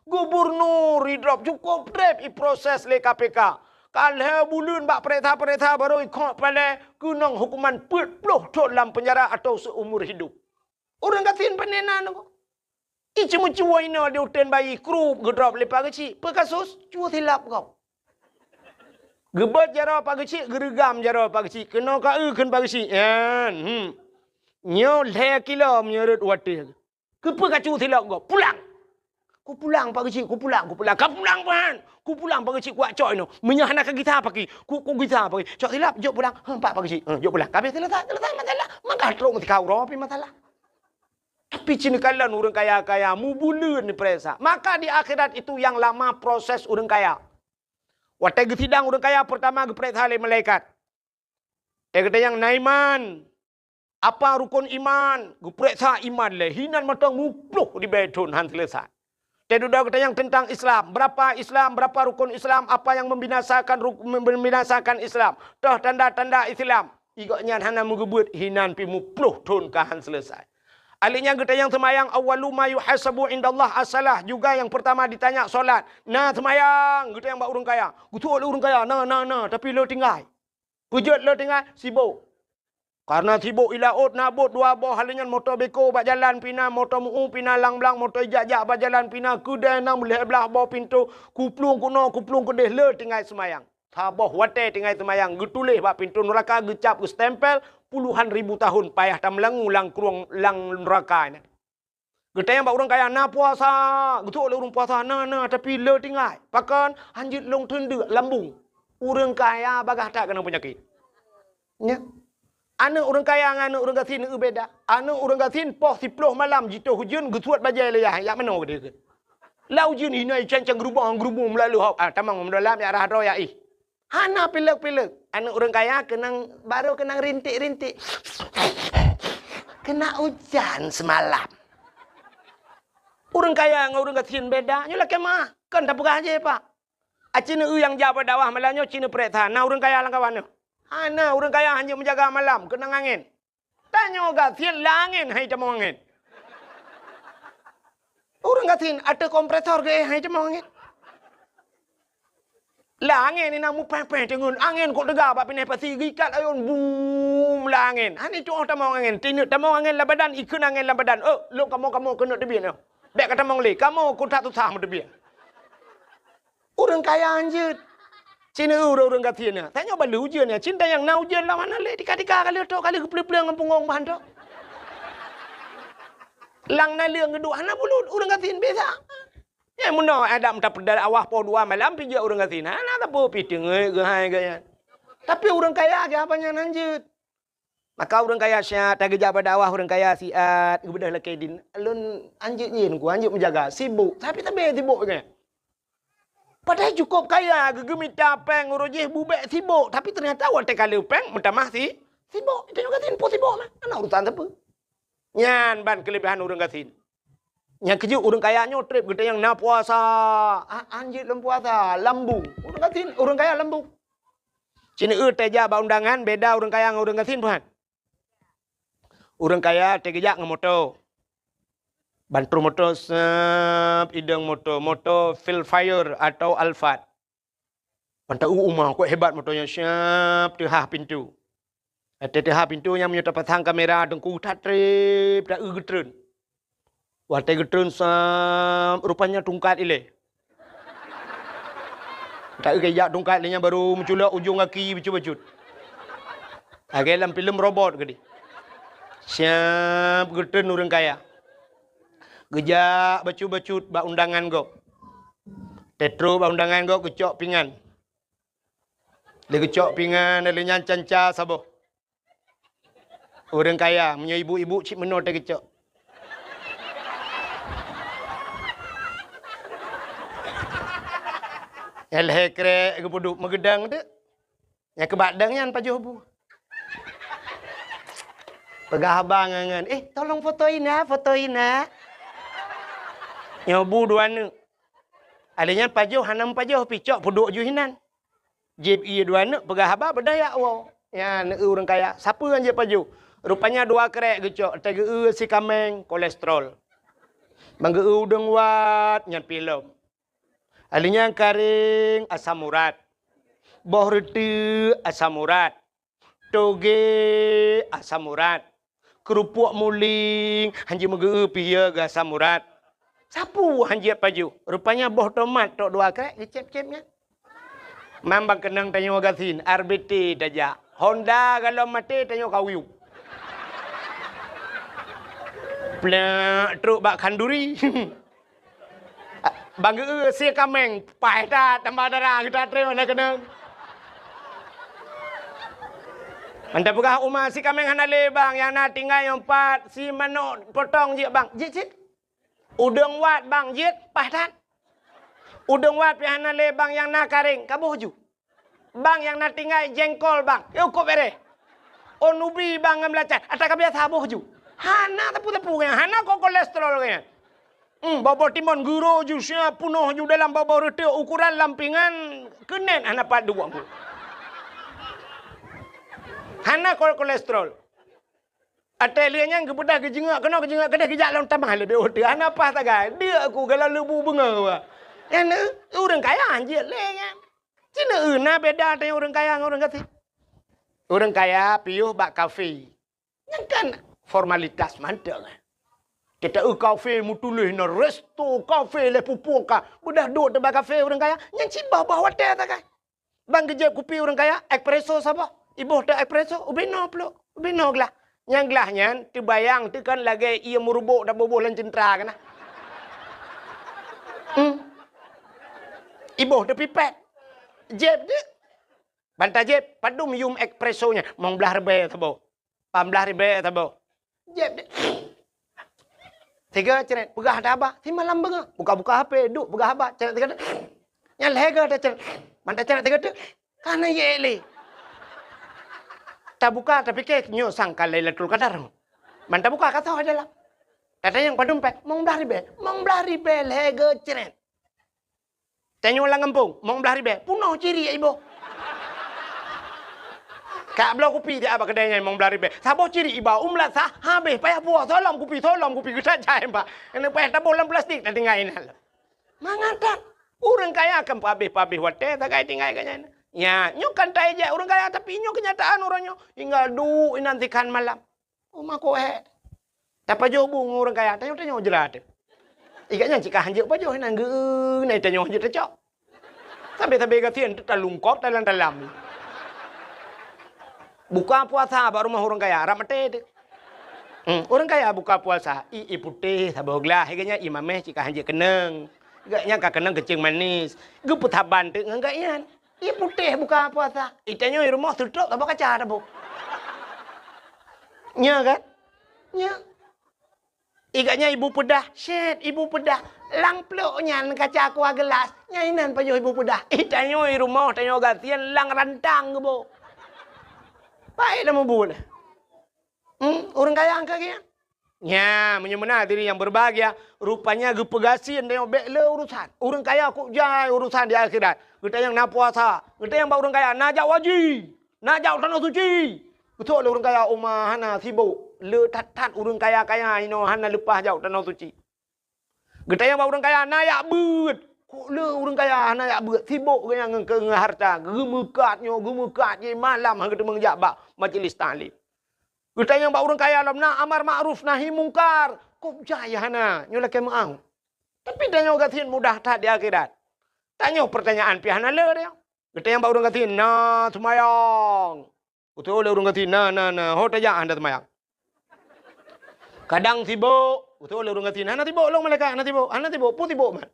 Gubunur idrop cukup treb iproses lé K P K. Ka lhée buleuen bak pareksa-pareksa barô ikhok palée keunong hukuman peuet ploh thon lam penjara atau seumur hidup. Ureuëng gasien pane na nyoe. Iceumeucue inoe di uteuen bayi krup geudrop lé Pak Geuchik. Peue kasus? Cue silop gob. Geubeuet jaroe Pak Geuchik, geureugam jaroe Pak Geuchik. Keunoe ka eu kheun Pak Geuchik. Nyan, hmm. Nyoe lhée kilo meunyoe rot watée. Keupeue kacue silop gob? Pulang! Kupulang Pak Geuchik, kupulang, kupulang. Kapulang ban! Kupulang Pak Geuchik, kuwak cok inoe. Meunyoe hana kagisa paki, ku, kugisa paki. Cok silop, jok pulang. Heuh, pat Pak Geuchik. Heuh, jok pulang. Ka habéh seuleusai, seuleusai masalah. Maka trok meutika uroe pih masalah. Tapi cit neukalon ureuëng kaya-kaya, mubuleuen ipareksa. Maka di akhirat itu yang lama proses ureuëng kaya. Watée geusidang ureuëng kaya, peurtama geupareksa lé malaikat. Teukeutanyong na iman. Apa rukon iman? Geupareksa iman lé. Hinan mantong muploh ribée thon hán seuleusai. Teududoe geutanyong teuntang Islam. Berapa Islam? Berapa rukon Islam? Apa yang membinasakan ruk-, membinasakan Islam? Toh tanda-tanda Islam? Igobnyan hana meugeubeuet hinan pih muploh thon ka hán seuleusai. Alheuh nyan geutanyong seumayang, awwalu ma yuhasabu indallah as-salah. Juga yang pertama ditanya solat. Na seumayang, geutanyong bak ureuëng kaya. Geutuwok lé ureuëng kaya, na, na, na, tapi le tinggai. Peujeuet le tinggai, sibok. Karena sibok i laôt na bot dua boh, hal nyan moto beko bak jalan pih na, moto meu pih na, lang blang, moto ijak-jak bak jalan pih na, keudée na meulhée blaih boh pintoe, kuplueng keunoe, kuplueng keudeh, le tinggai seumayang. Saboh watée tinggai seumayang, geutuléh bak pintoe nuraka, geucap, geustempel, puluhan ribu tahun payah tameulangue lam krueng lam nuraka nyan. Geutanyong bak ureuëng kaya, na puasa? Geutuwok lé ureuëng puasa, na, na, tapi le tinggai. Pakon? Hanjeuet lôn teundeuk lambung. Ureuëng kaya bagaih that keunong peunyakét. Nya. Aneuëk ureuëng kaya ngon aneuëk ureuëng gasien eu beda. Aneuëk ureuëng gasien poh siploh malam jitoh ujeuen geusuet bajée lé yah, jak meunoe geude keu. Lam ujeuen hinoe cang-cang geurubong-geurubong meulalu hok. Ah, tamong meudôlam jak rhah droe jak ih. Hana pilek-pilek. Aneuëk ureuëng kaya keunong, barô keunong rintik-rintik. Kena ujan semalam. Ureuëng kaya ngon ureuëng gasien beda. Nyoe lakée meuah. Kon tapeugah jih, Pak. Aci neueu nyang jak bak dakwah malam nyoe ci neupareksa. Na ureuëng kaya lam kawan nyoe? Hana, ureuëng kaya hana meujaga malam, keunong angén. Tanyoe gasien lam angén, hai tamong angén. Ureuëng gasien ateueh kompresor geuéh hai tamong angén. Lam angén inan mupéh-péh teungeut, angén kok teuga bak pineh pasi geuikat ayôn bum lam angén. Hana tuoh tamong angén, tineuk tamong angén lam badan, ikheun angén lam badan. Oh, lôn kamoe-kamoe keuneuk teubiet nyoe. Bék ka tamong lé, kamoe kok that susah meuteubiet. Ureuëng kaya hanjeuet. Cina ureuëng, ureuëng gasien nyan. Tanyoe bak lheueh ujeuen nyan, cin tanyong na ujeuen lam hana lé, tika-tika ka lheueh trok, ka lheueh geupeuleueng-peuleueng ngon peuhong bahan trok. Lam naleueng geuduek hana bulut, ureuëng gasien biasa. Nyang meunoe adak meuta peudeuh awah poh dua malam pih jeuet ureuëng gasien. Hana sapeue pih teungeut geuhai geuh nyan. Tapi ureuëng kaya geuh haba nyan hanjeuet. Maka ureuëng kaya siat, tageujak bak dakwah ureuëng kaya siat, geubeudôh lakée dien. Lôn hanjeuet nyan ku, hanjeuet meujaga, sibok. Tapi sabe sibok nyan. Padahai cukôp kaya, geumita péng uroe jih bubek sibok. Tapi teunyata watée ka lheueh péng, meutamah si, sibok. Tanyoe gasien peue sibok mah. Hana urusan sapeue. Nyan ban keuleubehan ureuëng gasien. Nyang keujeuet ureuëng kaya nyoe treb geutanyoe na puasa. Ah, hanjeuet lom puasa, lambung. Ureuëng gasien, ureuëng kaya lambung. Cina eu teujak bak undangan beda ureuëng kaya ngon ureuëng gasien, bukan? Ureuëng kaya teujak ngon moto. Ban troh moto sep idong moto, moto Vellfire atau Alphard. Ban ta-eu uma, kok hebat moto nyan, siap teuhah pintoe. Watée teuhah pintoe nyan meunyoe tapasang kamera teungku that treb, ta-eu geutreun. Watée geutreun sep, rupanya tungkat ilée. Ta-eu geujak tungkat ilée nyan baru meuculok ujong gaki bacut-bacut. Lagée lam filem robot keudeh. Siap geutreun ureuëng kaya. Geujak bacut-bacut bak undangan gob. Teutreuk bak undangan gob geucok pingan. Lé geucok pingan, lé nyan canca saboh. Ureuëng kaya, meunyoe ibu-ibu cit meunoe teuh geucok. Nyang lhée krek geupeuduek meugeudang teuk. Nyang keubak dang nyan pajoh bu. Peugah abang ngon, "Eh, tolong foto ina, foto ina." Nyoe bu dua neuk. Alé nyan pajoh hana meupajoh pih cok peuduek ju hinan. Jieb ié dua neuk peugah haba beudaya woe. Nyan ureuëng kaya, sapeue nyang jieb pajoh? Rupanya dua krek geucok, teugeue si kaméng kolesterol. Ban geue udeueng wat nyan pih lom. Alé nyan karéng asam urat. Boh reuteuek asam urat. Toge asam urat. Keurupuk muling hanjeuet meugeue pih ya geuh asam urat. Sapeue hanjeuet pajoh? Rupanya boh tomat trok dua krek geucép-cép nyan. Mambang keunong tanyoe gasien, R B T tajak. Honda galom maté tanyoe kawiu. Plak trok bak khanduri. Ban geue si kaméng, paih that tambah darah geuta treun hana keunong. Mantong peugah uma si kaméng hana lé bang, nyang na tinggai nyoe pat, si manok potong jeuet bang, jeuet cit. Udeueng wat bang, jeuet paih that. Udeueng wat pih hana lé bang, nyang na karéng, kaboh ju. Bang nyang na tinggai jengkol bang, yôh kok bereh. Oh nubi bang ngon beulacan, ata ka biasa boh ju. Hana teupeu-teupeu nyan, hana kok kolesterol nyan. Hmm, bobo timon guro ju sia punoh ju dalam bobo reuteuek ukuran lampingan keunen hana pat duek. Hana kok kolesterol. Até lheueh nyan geubeudôh geujeungok keunoe geujeungok keudeh geujak lom tamah leubeh ueh teuh hana paih sagai. Deuk ku galak leubu beungoh wa. Nyan ureueng kaya hanjeuet lé nyan. Cina eu na beda teuh ureueng kaya ngon ureueng gasien. Ureueng kaya piôh bak kafe. Nyan kan formalitas mantong. Kita eu kafe meutuléh na resto kafe lé pupu ka. Beudôh duek teuh bak kafe ureueng kaya. Nyan cit boh-boh watèe sagai. Bang geujép kupi ureueng kaya, espresso saboh. Iboh teuh espresso, ubé noe plôk, ubé noe glah. Nyang glah nyan teubayang teuh kan lagèe ié meurubok taboh-boh lam ceuntra keunan. Hmm. Iboh teuh pipet. Jép deuh. Ban tajép, padum yum espresso nyan, mong blaih ribèe saboh. Pah blaih ribèe saboh. Jép deh. Sigoe cret, peugah ata haba, si malam beungoh. Buka-buka H P, duek peugah haba, cret sigoe deh. Nyan lhèe goe tacret. Ban tacret sigoe deh. Ka na yek lé. Tabuka, tapike, nyoe sangka Lailatul Qadar. Ban tabuka, ka soe dalam. Tatanyong padum pèng, mong blaih ribèe. Mong blaih ribèe lhèe goe cret. Tanyoe lam gampông, mong blaih ribèe, punoh ciri iboh. Ka bloe kupi di aba keudè nyan limong blaih ribèe. Saboh cirit iba u meulasah, habéh payah buah, soe lom kupi, soe lom kupi, geutajak iba. Keuneuk payah taboh lam plastik, tatinggai inan. Mangat that. Ureueng kaya kan peuhabéh-peuhabéh watèe sagai tinggai geuh nyan. Nya, nyoe kan taéjek ureueng kaya, tapi nyoe keunyataan uroe nyoe. Tinggai duek inan sikhan malam. Uma koh hek. Tapajoh bu ngon ureueng kaya, tanyoe-tanyoe jeulaih teuh. Ikat nyan cit ka hanjeuet pajoh inan geu-, na tanyoe hanjeuet tacok. Sabe-sabe gasien teuh talungkop talam-talam. Buka puasa bak rumoh ureueng kaya, rab maté teuh. Hmm, ureueng kaya buka puasa, ie, ie putéh saboh glah, ikat nyan ie mamèh cit ka hanjeuet keunong. Ikat nyan ka keunong keuceung manis. Geupeusaban teuh ngon geuh nyan. Ie putéh buka puasa. Itanyoe i rumoh seutrok saboh kaca taboh. Nya kan? Nya. Ikat nyan ibu peudah, syèt ibu peudah. Lam plôk nyan kaca kuah geulas. Nyan inan pajoh ibu peudah. Itanyoe i rumoh tanyoe gasien lam rantang geuboh. Paét lam mubuet. Hmm, ureueng kaya angka geuh. Nya, meunyoe meunan hadirin yang berbahagia, rupanya geupeugasien tanyoe bèk le urusan. Ureueng kaya kok jai urusan di akhirat. Geutanyong na puasa, geutanyong bak ureueng kaya na jak haji, na jak tanoh suci. Beutôi lé ureueng kaya uma hana sibok. Le that-that ureueng kaya-kaya inoe hana leupah jak tanoh suci. Geutanyong bak ureueng kaya na jak beuet. Kok le ureueng kaya hana jak beuet, sibok geuh nyan ngon, ngon harta, geumeukat nyoe, geumeukat jih, malam han geuteumeung jak bak majlis taklim. Geutanyong bak ureueng kaya lom na amar ma'ruf nahi mungkar. Kok jai hana, nyoe lakèe meu'ah. Tapi tanyoe gasien mudah that di akhirat. Tanyoe peurtanyaan pih hana le tanyoe. Geutanyong bak ureueng gasien, na seumayang? Geutanyong lé ureueng gasien, na, na, na. Ho tajak hana seumayang? Kadang sibok. Geutanyong lé ureueng gasien, hana sibok lôn malaikat, hana sibok, hana sibok. Peue sibok mat?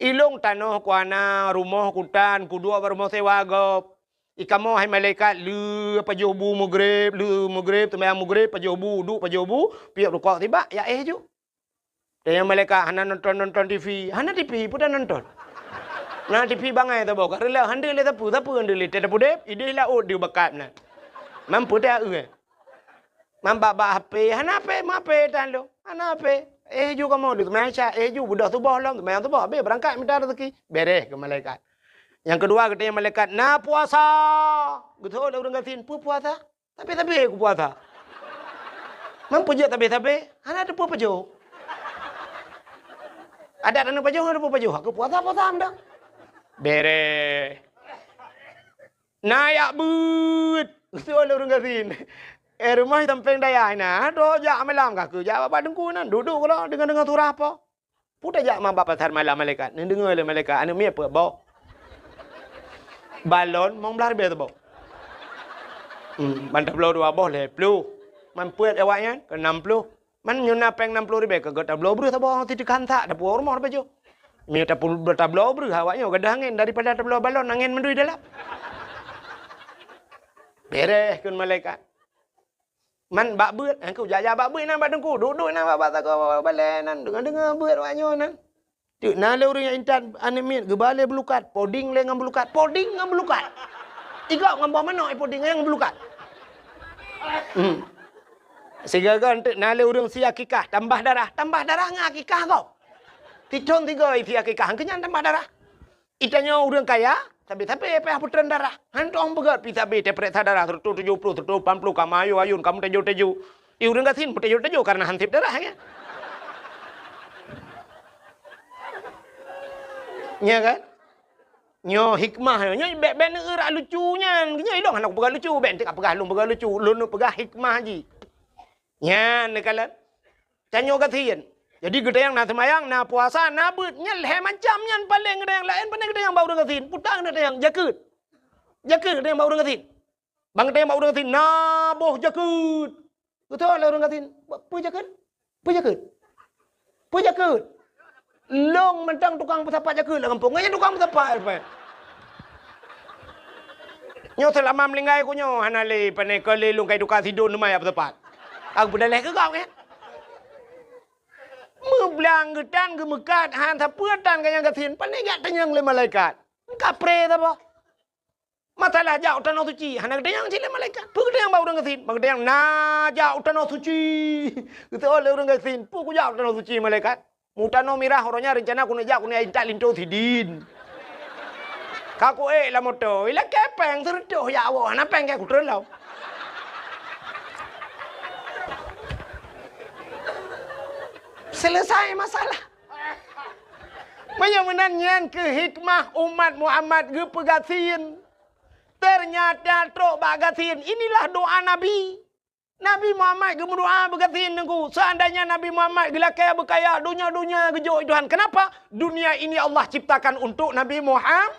Ilôn tanoh ku hana, rumoh ku tan, kuduek bak rumoh sewa gob. Ikamoe hai malaikat, le pajoh bu meugreb, le meugreb, seumayang meugreb, pajoh bu, duek pajoh bu, piep rukok sibak, jak éh ju. Tanyong malaikat, hana nonton-nonton TV. Hana TV, peue tanonton? Na TV bangai saboh, ka reuloh, han deuh lé sapeue, sapeue han deuh lé, teuh tapudeb, idéh laôt deuh bakat meunan. Mampu teuh, eh. Mambak-bak HP, hana HP, meu HP tan lôn. Hana HP. Éh ju kamoe, deuh seumayang Isya, éh ju, beudôh suboh lom, seumayang suboh, habéh beurangkat mita raseuki. Bèrèh keu malaikat. Nyang keudua, geutanyong malaikat, na puasa. Geutanyong lé ureueng gasien, peue puasa? Sabe-sabe kupuasa. Meupeujeuet sabe-sabe, hana teupeue pajoh. Adat hana pajoh, hana teupeue pajoh. Aku puasa, puasa meudah. Bèrèh. Na jak beuet. Geutanyong lé ureueng gasien. Eh, rumoh di sampéng dayah na, droe jak malam ka keu jak bak teungku nan. Duek-duek keudroe deungoe-deungoe surah po. Peue tajak ma bak pasar malam malaikat. Neudeungoe lé malaikat, aneuk miet peuet boh. Balon limong blaih ribèe saboh. Hmm, ban tabloe dua boh lhèe plôh. Man peuet awaknyan keu nam plôh. Man nyoe na péng nam plôh ribèe keu geutabloe breuh saboh, siteukhan sak, tapuwoe rumoh tapajoh. Meunyoe tapu-, tabloe breuh awaknyoe gadôh angén daripada tabloe balon angén mandum dalam. Bèrèh kheun malaikat. Man bak beuet, eh, ku jak-jak bak beuet inan bak teungku, duek-duek inan bak, bak sagoe balèe nan, deungoe-deungoe beuet awaknyoe nan. Teuk na lé ureueng nyang intat aneuk miet geuba lé beulukat, poding lé ngon beulukat, poding ngon beulukat. Igob ngon boh manok, eh, poding ngon beulukat. Hmm. Sigoe-goe teuk na lé ureueng sie akikah, tambah darah, tambah darah ngon akikah gob. Sithôn sigoe sie akikah, keu nyan tambah darah. Itanyoe ureueng kaya, sabe-sabe payah peutreun darah. Hantom peugöt pih sabe teupeuriksa darah seratus tujuh puluh, seratus lapan puluh, ka meuayôn-ayôn, ka meuteujô-teujô. Di ureueng gasien meuteujô-teujô kareuna han sép darah nyan. Nya kan? Nyoe hikmah nyoe, nyoe bèk, bèk neueurak lucu nyan. Nyoe ilôn hana kupeugah lucu, bèk enteuk kapeugah lôn peugah lucu. Lôn neupeugah hikmah jih. Nyan neukalon. Tanyoe gasien. Jadi geutanyong na seumayang, na puasa, na beuet. Nyan lhèe macam nyan paleng geutanyong, laén pane geutanyong bak ureueng gasien. Puta geutanyong, jakeuet. Jakeuet geutanyong bak ureueng gasien. Ban geutanyong bak ureueng gasien, na boh jakeuet. Geutanyong lé ureueng gasien, peue jakeuet? Peue jakeuet? Peue jakeuet? Lôn mantong tukang peusapat jakeuet lam gampông. Nyan tukang peusapat, Alfred. Nyoe seulama meuninggai ku nyoe hana lé, pane ka lé lôn kai tuka sidon teuma jak peusapat. Ka geupeudaleh keu gob nyan. Meublang geutan geumeukat, han sapeue tan ka nyang gasien, pane jak tanyong lé malaikat. Kapreh saboh. Masalah jak u tanoh suci, hana geutanyong cit lé malaikat. Peue geutanyong bak ureueng gasien? Bak geutanyong na jak u tanoh suci. Geutanyong lé ureueng gasien, peue kujak u tanoh suci malaikat? Meutanoh mirah uroe nyan reuncana keuneuk jak keuneuk intat linto sidin. Ka kuék lam moto, ilakée péng seureutôh ya Allah, hana péng keu kutrôn lom. Selesai masalah. Meunyoe meunan nyan keuh hikmah umat Muhammad geupeugasien. Ternyata trok bak gasien, inilah doa Nabi. Nabi Muhammad geumeudoa beugasien Teungku. Seandainya Nabi Muhammad geulakée beukaya, donya-donya geujok Tuhan. Kenapa? Dunia ini Allah ciptakan untuk Nabi Muhammad.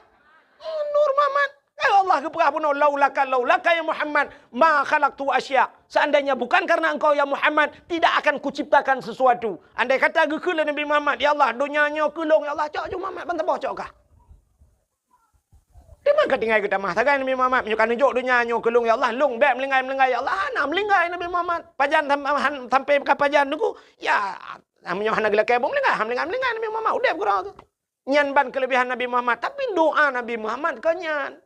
Nur Muhammad. Eh, Allah geupeugah bunoe, "Laulaka, laulaka ya Muhammad, ma khalaqtu asya." Seandainya bukan karena engkau ya Muhammad, tidak akan kuciptakan sesuatu. Andai kata geukheun lé Nabi Muhammad, "Ya Allah, donya nyoe keu lôn, ya Allah, cok ju Muhammad ban saboh cok kah." Teuma ka tinggai geutamah sagai Nabi Muhammad, "Meunyoe ka neujok donya nyoe keu lôn, ya Allah, lôn bék meulinggai-meulinggai, ya Allah." Hana meulinggai Nabi Muhammad. Pajan sam-, han-, sampai ka pajan Teungku, ya, meunyoe hana geulakée boh meulinggai, hana meulinggai-meulinggai Nabi Muhammad, udeb keudroe geuh. Nyan ban keuleubehan Nabi Muhammad, tapi doa Nabi Muhammad kon nyan.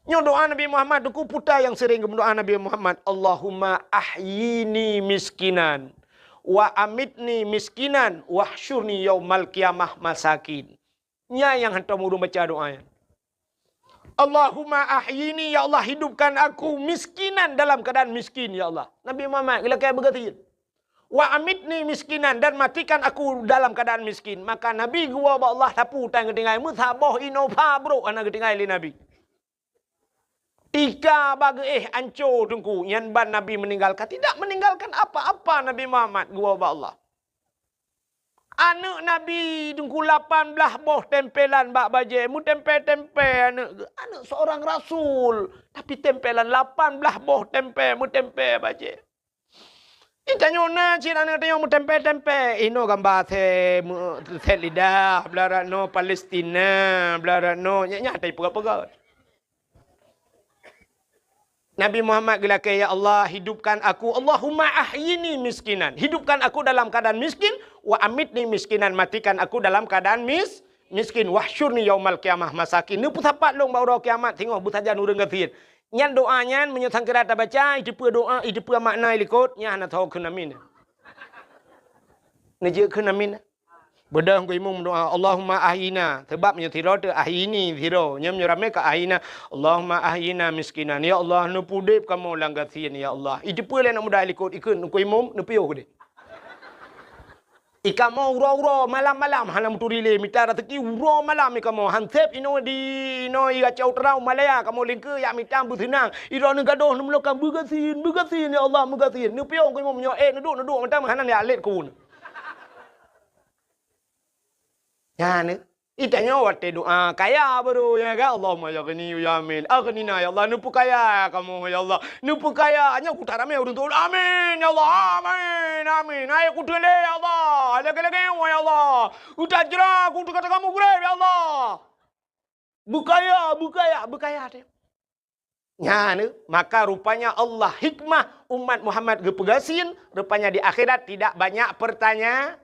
Nyoe doa Nabi Muhammad, Teungku, peue nyang sering geumeudoa Nabi Muhammad, "Allahumma ahyini miskinan, wa amitni miskinan, wahsyurni yaumal qiyamah masakin." Nyan nyang hantom ureuëng baca doa nyan. "Allahumma ahyini, ya Allah, hidupkan aku miskinan dalam keadaan miskin, ya Allah." Nabi Muhammad geulakée beugasien. "Wa amitni miskinan, dan matikan aku dalam keadaan miskin." Maka Nabi geuwoe bak Allah sapeue tan geutinggai, meusaboh inoe pha brok hana geutinggai lé Nabi. Tika bak geuéh anco Teungku, nyan ban Nabi meninggalkan, tidak meninggalkan apa-apa Nabi Muhammad geuwoe bak Allah. Aneuëk Nabi Teungku lapan blaih boh tempelan bak bajée, meutempé-tempé aneuëk geuh. Aneuëk seorang rasul, tapi tempelan lapan blaih boh tempé, meutempé bajée. Ih, tanyoe na cit aneuëk tanyoe meutempé-tempé. Inoe gamba sét, meu-, sét lidah, blah rat noe Palestina, blah rat noe. Nyak nyatai peugah-peugah. Nabi Muhammad geulakée, "Ya Allah, hidupkan aku, Allahumma ahyini miskinan." Hidupkan aku dalam keadaan miskin, "wa amitni miskinan." Matikan aku dalam keadaan mis-, miskin. "Wahsyurni yaumal qiyamah masakin." Neupeusapat lôn bak uroe kiamat singoh beusajan ureuëng gasien. Nyan doa nyan, meunyoe sangkira tabaca, iteupeue doa, iteupeue makna ilikot, nyan hana tho kheun amin. Neujeuet kheun amin. Beudôh Teungku Imum doa, "Allahumma ahyina." Sabab meunyoe sidroe teuh ahyini sidroe. Nyoe meunyoe ramé ka ahyina, "Allahumma ahyina miskinan." Ya Allah, neupeudeb kamoe lam gasien, ya Allah. Iteupeue lé aneuk muda ilikot, ikheun Teungku Imum, neupiôh keudeh. I kamoe uroe-uroe, malam-malam, hana meuturi lé, mita raseuki uroe malam i kamoe. Hanseb inoe di, inoe i Aceh Utara, Malaya, kamoe lingkeue jak mita beuseunang. Idroeneuh gadôh neumeulokang beugasien, beugasien, ya Allah, meugasien. Neupiôh Teungku Imum nyoe, eh, neuduek, neuduek, mantong hana jak lét keu. Nyan, eh. Itanyoe watée doa kaya baru, ya kan? Allahumma ya ghani ya amin. Aghnina ya Allah, neupeukaya kamoe ya Allah. Neupeukaya, nyoe kuta ramé ureuëng tuan. Amin ya Allah. Amin. Amin. Hai kuteulé ya Allah. Lagée-lagée ya Allah. Utajra aku teuka-teuka mugreb ya Allah. Beukaya, beukaya, beukaya teuh. Nyan, maka rupanya Allah hikmah umat Muhammad geupeugasien, rupanya di akhirat tidak banyak pertanya-,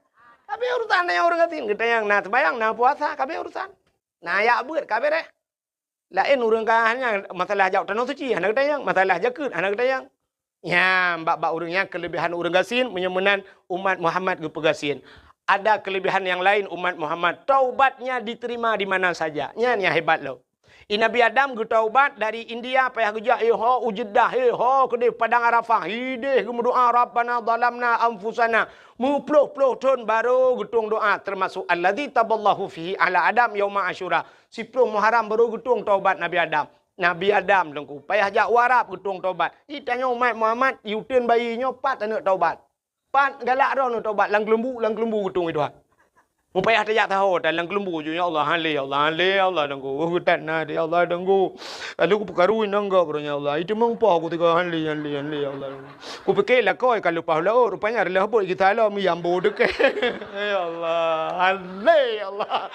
kabe urusan na nyang ureuëng gasien, geutanyong na seumayang, na puasa, kabe urusan. Na yak beuet, kabe reh. Laén ureuëng ka hanya masalah jak tanoh suci, hana geutanyong, masalah jakeuet, hana geutanyong. Nyan, bak-bak ureuëng nyan kelebihan ureuëng gasien, meunyoe meunan umat Muhammad geupeugasien. Ada kelebihan yang lain umat Muhammad, taubatnya diterima di mana saja. Nyan nyang hebat lom. I Nabi Adam geutaubat dari India, payah geujak, eh, ho u Jeddah, eh, ho keudeh Padang Arafah, hideh geumeudoa, "Rabbana zalamna anfusana." Meuploh-ploh thon baru geutueng doa, termasuk alladzi taballahu fihi ala Adam yauma Asyura. Siploh Muharram baru geutueng taubat Nabi Adam. Nabi Adam Teungku, payah jak u Arab geutueng taubat. Itanyoe umat Muhammad, i uteuen bayi nyoe pat aneuk taubat. Pat galak droeneuh taubat lam keulumbu, lam keulumbu geutueng i Tuhan. Mupayah tajak saho tan lam keulumbu ju, "Ya Allah, han lé, ya Allah, han lé, ya Allah, Teungku. Oh, geutat na, ya Allah, Teungku. Lalu kupeukaru inong gob, ya Allah. Itu meumpah aku tiga han lé, han lé, han lé, ya Allah. Kupike lakoe ka leupah laôt, rupanya reulah bot geusalom, yambo deukeh." Ya Allah, han lé, ya Allah.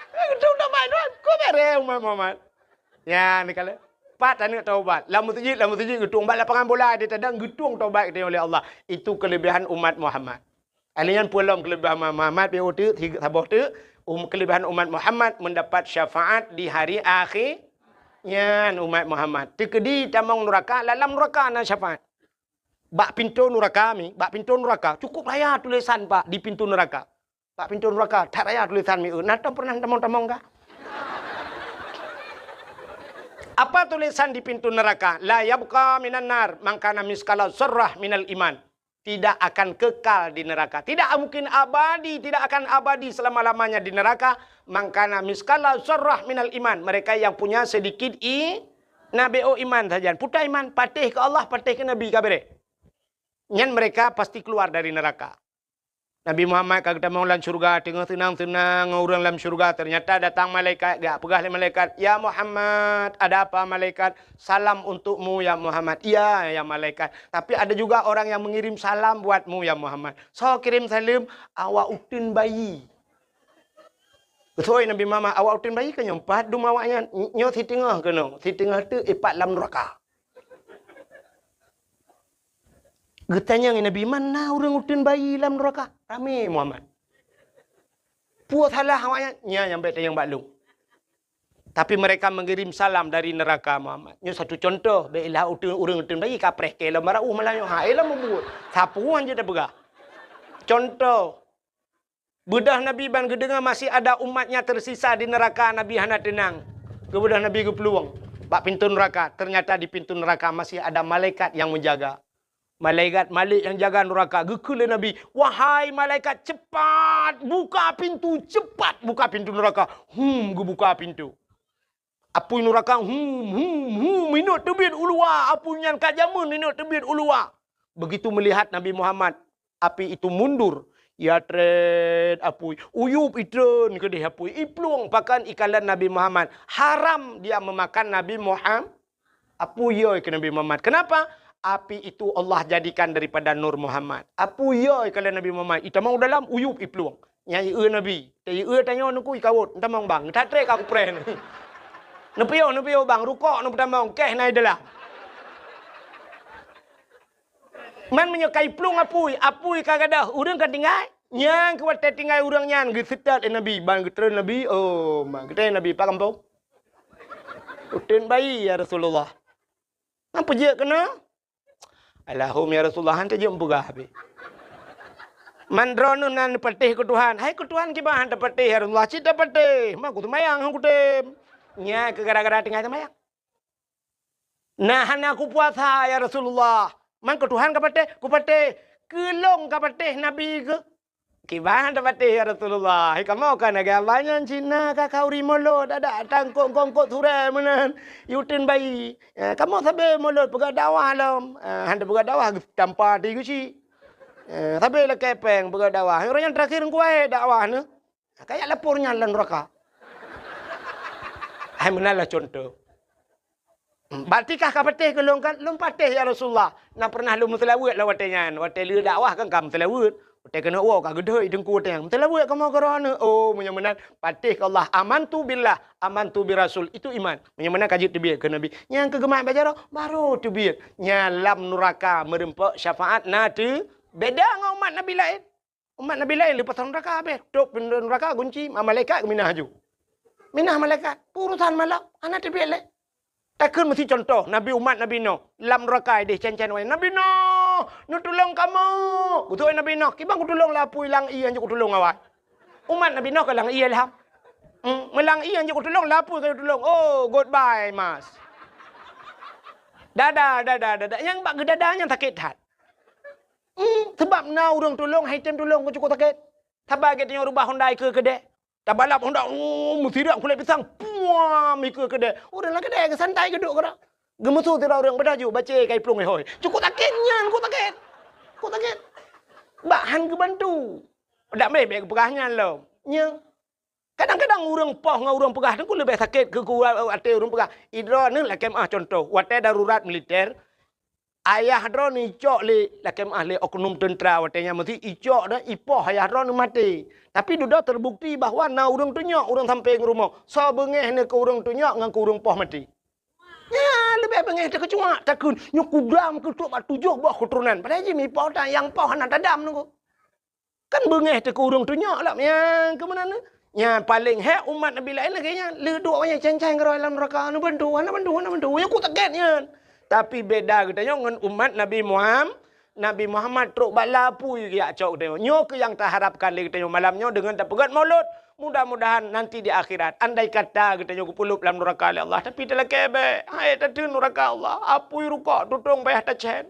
Geutueng taubat Tuhan, ku bere umat Muhammad. Nyan, ni kala. Pat aneuk taubat. Lam meuseujid, lam meuseujid geutueng. Bak lapangan bola di tadang geutueng taubat geutanyoe lé Allah. Itu kelebihan umat Muhammad. Alèh nyan peue lom kelebihan umat Muhammad, pi uteuk, saboh teuk, um, kelebihan umat Muhammad mendapat syafaat di hari akhé. Nyan umat Muhammad. Teukeudi tamong nuraka, lam nuraka na syafaat. Bak pintoe nuraka mi, bak pintoe nuraka, cukup raya tulisan, Pak, di pintoe nuraka. Bak pintoe nuraka, that raya tulisan mi, eh, na tom pernah tamong-tamong ka? Apa tulisan di pintu neraka? La yabqa minan nar man kana miskala zarrah minal iman. Tidak akan kekal di neraka. Tidak mungkin abadi, tidak akan abadi selama-lamanya di neraka. Man kana miskala zarrah minal iman. Mereka yang punya sedikit i, nabi oh iman saja. Puta iman, patéh ke Allah, patéh ke Nabi, ka beres. Nyan mereka pasti keluar dari neraka. Nabi Muhammad ka geutamong lam syurga, teungoh seunang-seunang ngon ureuëng lam syurga, ternyata datang malaikat, geujak peugah lé malaikat, "Ya Muhammad, ada apa malaikat? Salam untukmu ya Muhammad." "Iya ya malaikat, tapi ada juga orang yang mengirim salam buatmu ya Muhammad." "Soe kirim saleuem?" "Awak uteuen bayi." Geusoi Nabi Muhammad, "Awak uteuen bayi keuh nyoe, pat dum awaknyan?" "Nyoe siteungoh keunoe, siteungoh teuk ipat lam nuraka." Geutanyong Nabi, "Man na ureuëng uteuen bayi lam nuraka?" Ramé Muhammad. "Peue salah awaknyan?" "Nyan nyang bék tanyong bak lôn." Tapi mereka mengirim salam dari neraka Muhammad. Nyoe satu contoh, bék ilah uteuen, ureuëng uteuen bayi kapreh keu lom barauh malam nyoe. Ha, eh lom mubuet. Sapeue han jeuet tapeugah. Contoh, Beudôh Nabi ban geudeungoe masih ada umatnya tersisa di neraka, Nabi hana teunang. Geubeudôh Nabi geuplueng bak pintoe neuraka, ternyata di pintoe neuraka masih ada malaikat nyang meujaga. Malaikat Malik nyang jaga neuraka. Geukheun lé Nabi, "Wahai malaikat, cepat buka pintu, cepat buka pintu neuraka!" Hum, geubuka pintu. Apui neuraka, hum, hum, hum, inot teubiet u luwa, apui nyan ka jameun inot teubiet u luwa. Begitu melihat Nabi Muhammad, api itu mundur. Ya trét apui, uyup itreun keudeh apui, iplueng pakan ikalon Nabi Muhammad. Haram dia memakan Nabi Muhammad. Apui yoi keu Nabi Muhammad. Kenapa? Api itu Allah jadikan daripada nur Muhammad. Apui yoi ikalon Nabi Muhammad. Itamong dalam uyup iplueng. Nyang ieu Nabi. Teu ieu tanyoe nuku ikawot. Entamong bang. That tré ka kupreh. Neupiôh, neupiôh bang. Rukok neupeutamong. Keh na ideulah. Man meunyoe ka iplueng apui, apui ka gadôh, ureuëng ka tinggai. Nyang keu watée tinggai ureuëng nyan geuseutôt lé Nabi, ban geutreun Nabi, oh, ma geutreun Nabi, "Pak gampông? Uteuen bayi, ya Rasulullah." "Ngan peujeuet keunoe?" "Alahum, ya Rasulullah, han teujeuet meupeugah habéh. Man droeneuh na neupatéh keu Tuhan." "Hai keu Tuhan kiban han tapatéh, ya Rasulullah?" "Cit tapatéh, ma kuseumayang han kutem." Nyan keu gara-gara tinggai seumayang. "Na hana kupuasa, ya Rasulullah." "Man keu Tuhan kapatéh?" "Kupatéh." "Keu lôn kapatéh Nabi keuh?" "Kiban tapatéh, ya Rasulullah. Hai kamoe ka lagée abah nyan Cina ka khauri mulod, adak tangkok-kongkot surée meunan, uteuen bayi. Eh, kamoe sabe mulod peugah dakwah lom." Eh, han tapeugah dakwah, geutampa ati geuchik. Eh, sabe lakée péng peugah dakwah. Ureuëng nyang teurakhir ngon kuwai dakwah neuh. Kayak lapor nyan lam neraka. Hai meunan lah contoh. Batikah ka patéh keu lôn kan? "Lôn patéh, ya Rasulullah. Na pernah lôn meuseulaweuet lam watée nyan. Watée lheueh dakwah kan ka meuseulaweuet. Watée keuneuk woe ka geudhôi teungku watée nyan. Meuseulaweuet kamoe keu droeneuh." Oh, meunyoe meunan, patéh keu Allah. Amantu billah, amantu bi Rasul. Itu iman. Meunyoe meunan ka jeuet teubiet keu Nabi. Nyang keu geumat bak jaroe, baru teubiet. Nyan lam nuraka meureumpok syafaat na teu beda ngon umat Nabi laén. Umat Nabi laén leupah nuraka habéh. Tôp pintoe nuraka gunci, ma-, malaikat geuminah aju. Minah malaikat, urusan malam, hana teubiet lé. Takheun meusi contoh, Nabi umat Nabi Nuh, lam nuraka ideh cen-cen awai, "Nabi Nuh, neutulông kamoe!" Beutôi Nabi Nuh, "Kiban kutulông lé apui lam ié nyang kutulông awai." Umat Nabi Nuh ka lam ié lham. Hmm, meulam ié nyang kutulông lé apui ka kutulông. Oh, goodbye, Mas. Dadah, dadah, dadah. Nyang bak geudada nyan sakét that. Hmm, seubab na ureuëng tulông, hai tem tulông, cukôp sakét. Saban geutanyoe reubah honda ikeue keudée. Tabalap honda, oh, meusirak kulét pisang, puam, ikeue keudée. Ureuëng lam keudée geusantai geuduek keudroe. Geumeusu sidroe ureuëng, "Beudôh ju, bacée ka iplueng ihôi." Cukôp sakét nyan, cukôp sakét. Cukôp sakét. Bak han geubantu. Dak meh bék geupeugah nyan lom. Nyan. Kadang-kadang ureuëng poh ngon ureuëng peugah teungku leubeh sakét keu, keu até ureuëng peugah. Idroeneuh lakée meuah contoh, watée darurat militer, ayah droeneuh icok lé, lakée meuah lé oknum teuntra watée nyan meusi icok dan ipoh ayah droeneuh maté. Tapi dudoe teubukti bahwa na ureuëng tunyok ureuëng sampéng rumoh. Soe beungéh neuh keu ureuëng tunyok ngon keu ureuëng poh maté. Nyan leubeh beungéh teuh keucuak takheun, "Nyoe kudam keu trok bak tujoh boh keuturonan." Padahai jih mipoh tan nyang poh hana tadam teungku. Kan beungéh teuh keu ureuëng tunyok lom nyang keu meunan. Nyan paléng hék umat Nabi laén lagée nyan. Leuduek awaknyan cen-cen keudroe lam nuraka, hana bantu, hana bantu, hana bantu. Nyan cukôp sakét nyan. Tapi beda geutanyoe ngon umat Nabi Muham-, Nabi Muhammad trok bak lapui geujak cok geutanyoe. Nyoe keuh nyang taharapkan lé geutanyoe malam nyoe deungon tapeugét mulod. Mudah-mudahan nanti di akhirat, andai kata geutanyoe geupeuleub lam nuraka lé Allah, tapi talakée bék, hai tateun nuraka Allah, apui rukok tutong payah tacén.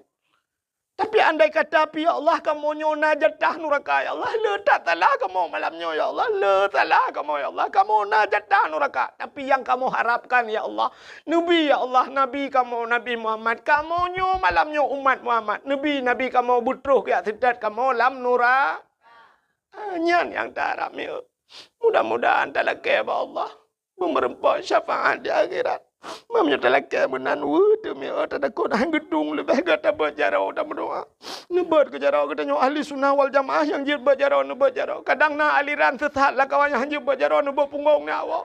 Tapi andai kata pih, ya Allah, kamoe nyoe na jatah nuraka, ya Allah, le that salah kamoe malam nyoe, ya Allah, le salah kamoe, ya Allah, kamoe na jatah nuraka. Tapi nyang kamoe harapkan, ya Allah, Nabi, ya Allah, Nabi kamoe, Nabi Muhammad, kamoe nyoe malam nyoe umat Muhammad, Nabi, Nabi kamoe beutroh keu jak seutôt kamoe lam nura-, Ah, nyan nyang taharap miet. Mudah-mudahan talakée bak Allah, beumeureumpok syafaat di akhirat. Meunyoe talakée meunan, weueh teuh miet, tatakot han geudong, leubeh gata beuet jaroe tameudoá. Neubeuet keu jaroe, geutanyoe ahli sunnah wal jamaah nyang jeuet beuet jaroe, neubeuet jaroe. Kadang na aliran sesat lam kawan nyang han jeuet beuet jaroe, neubeuet punggong nyan awak.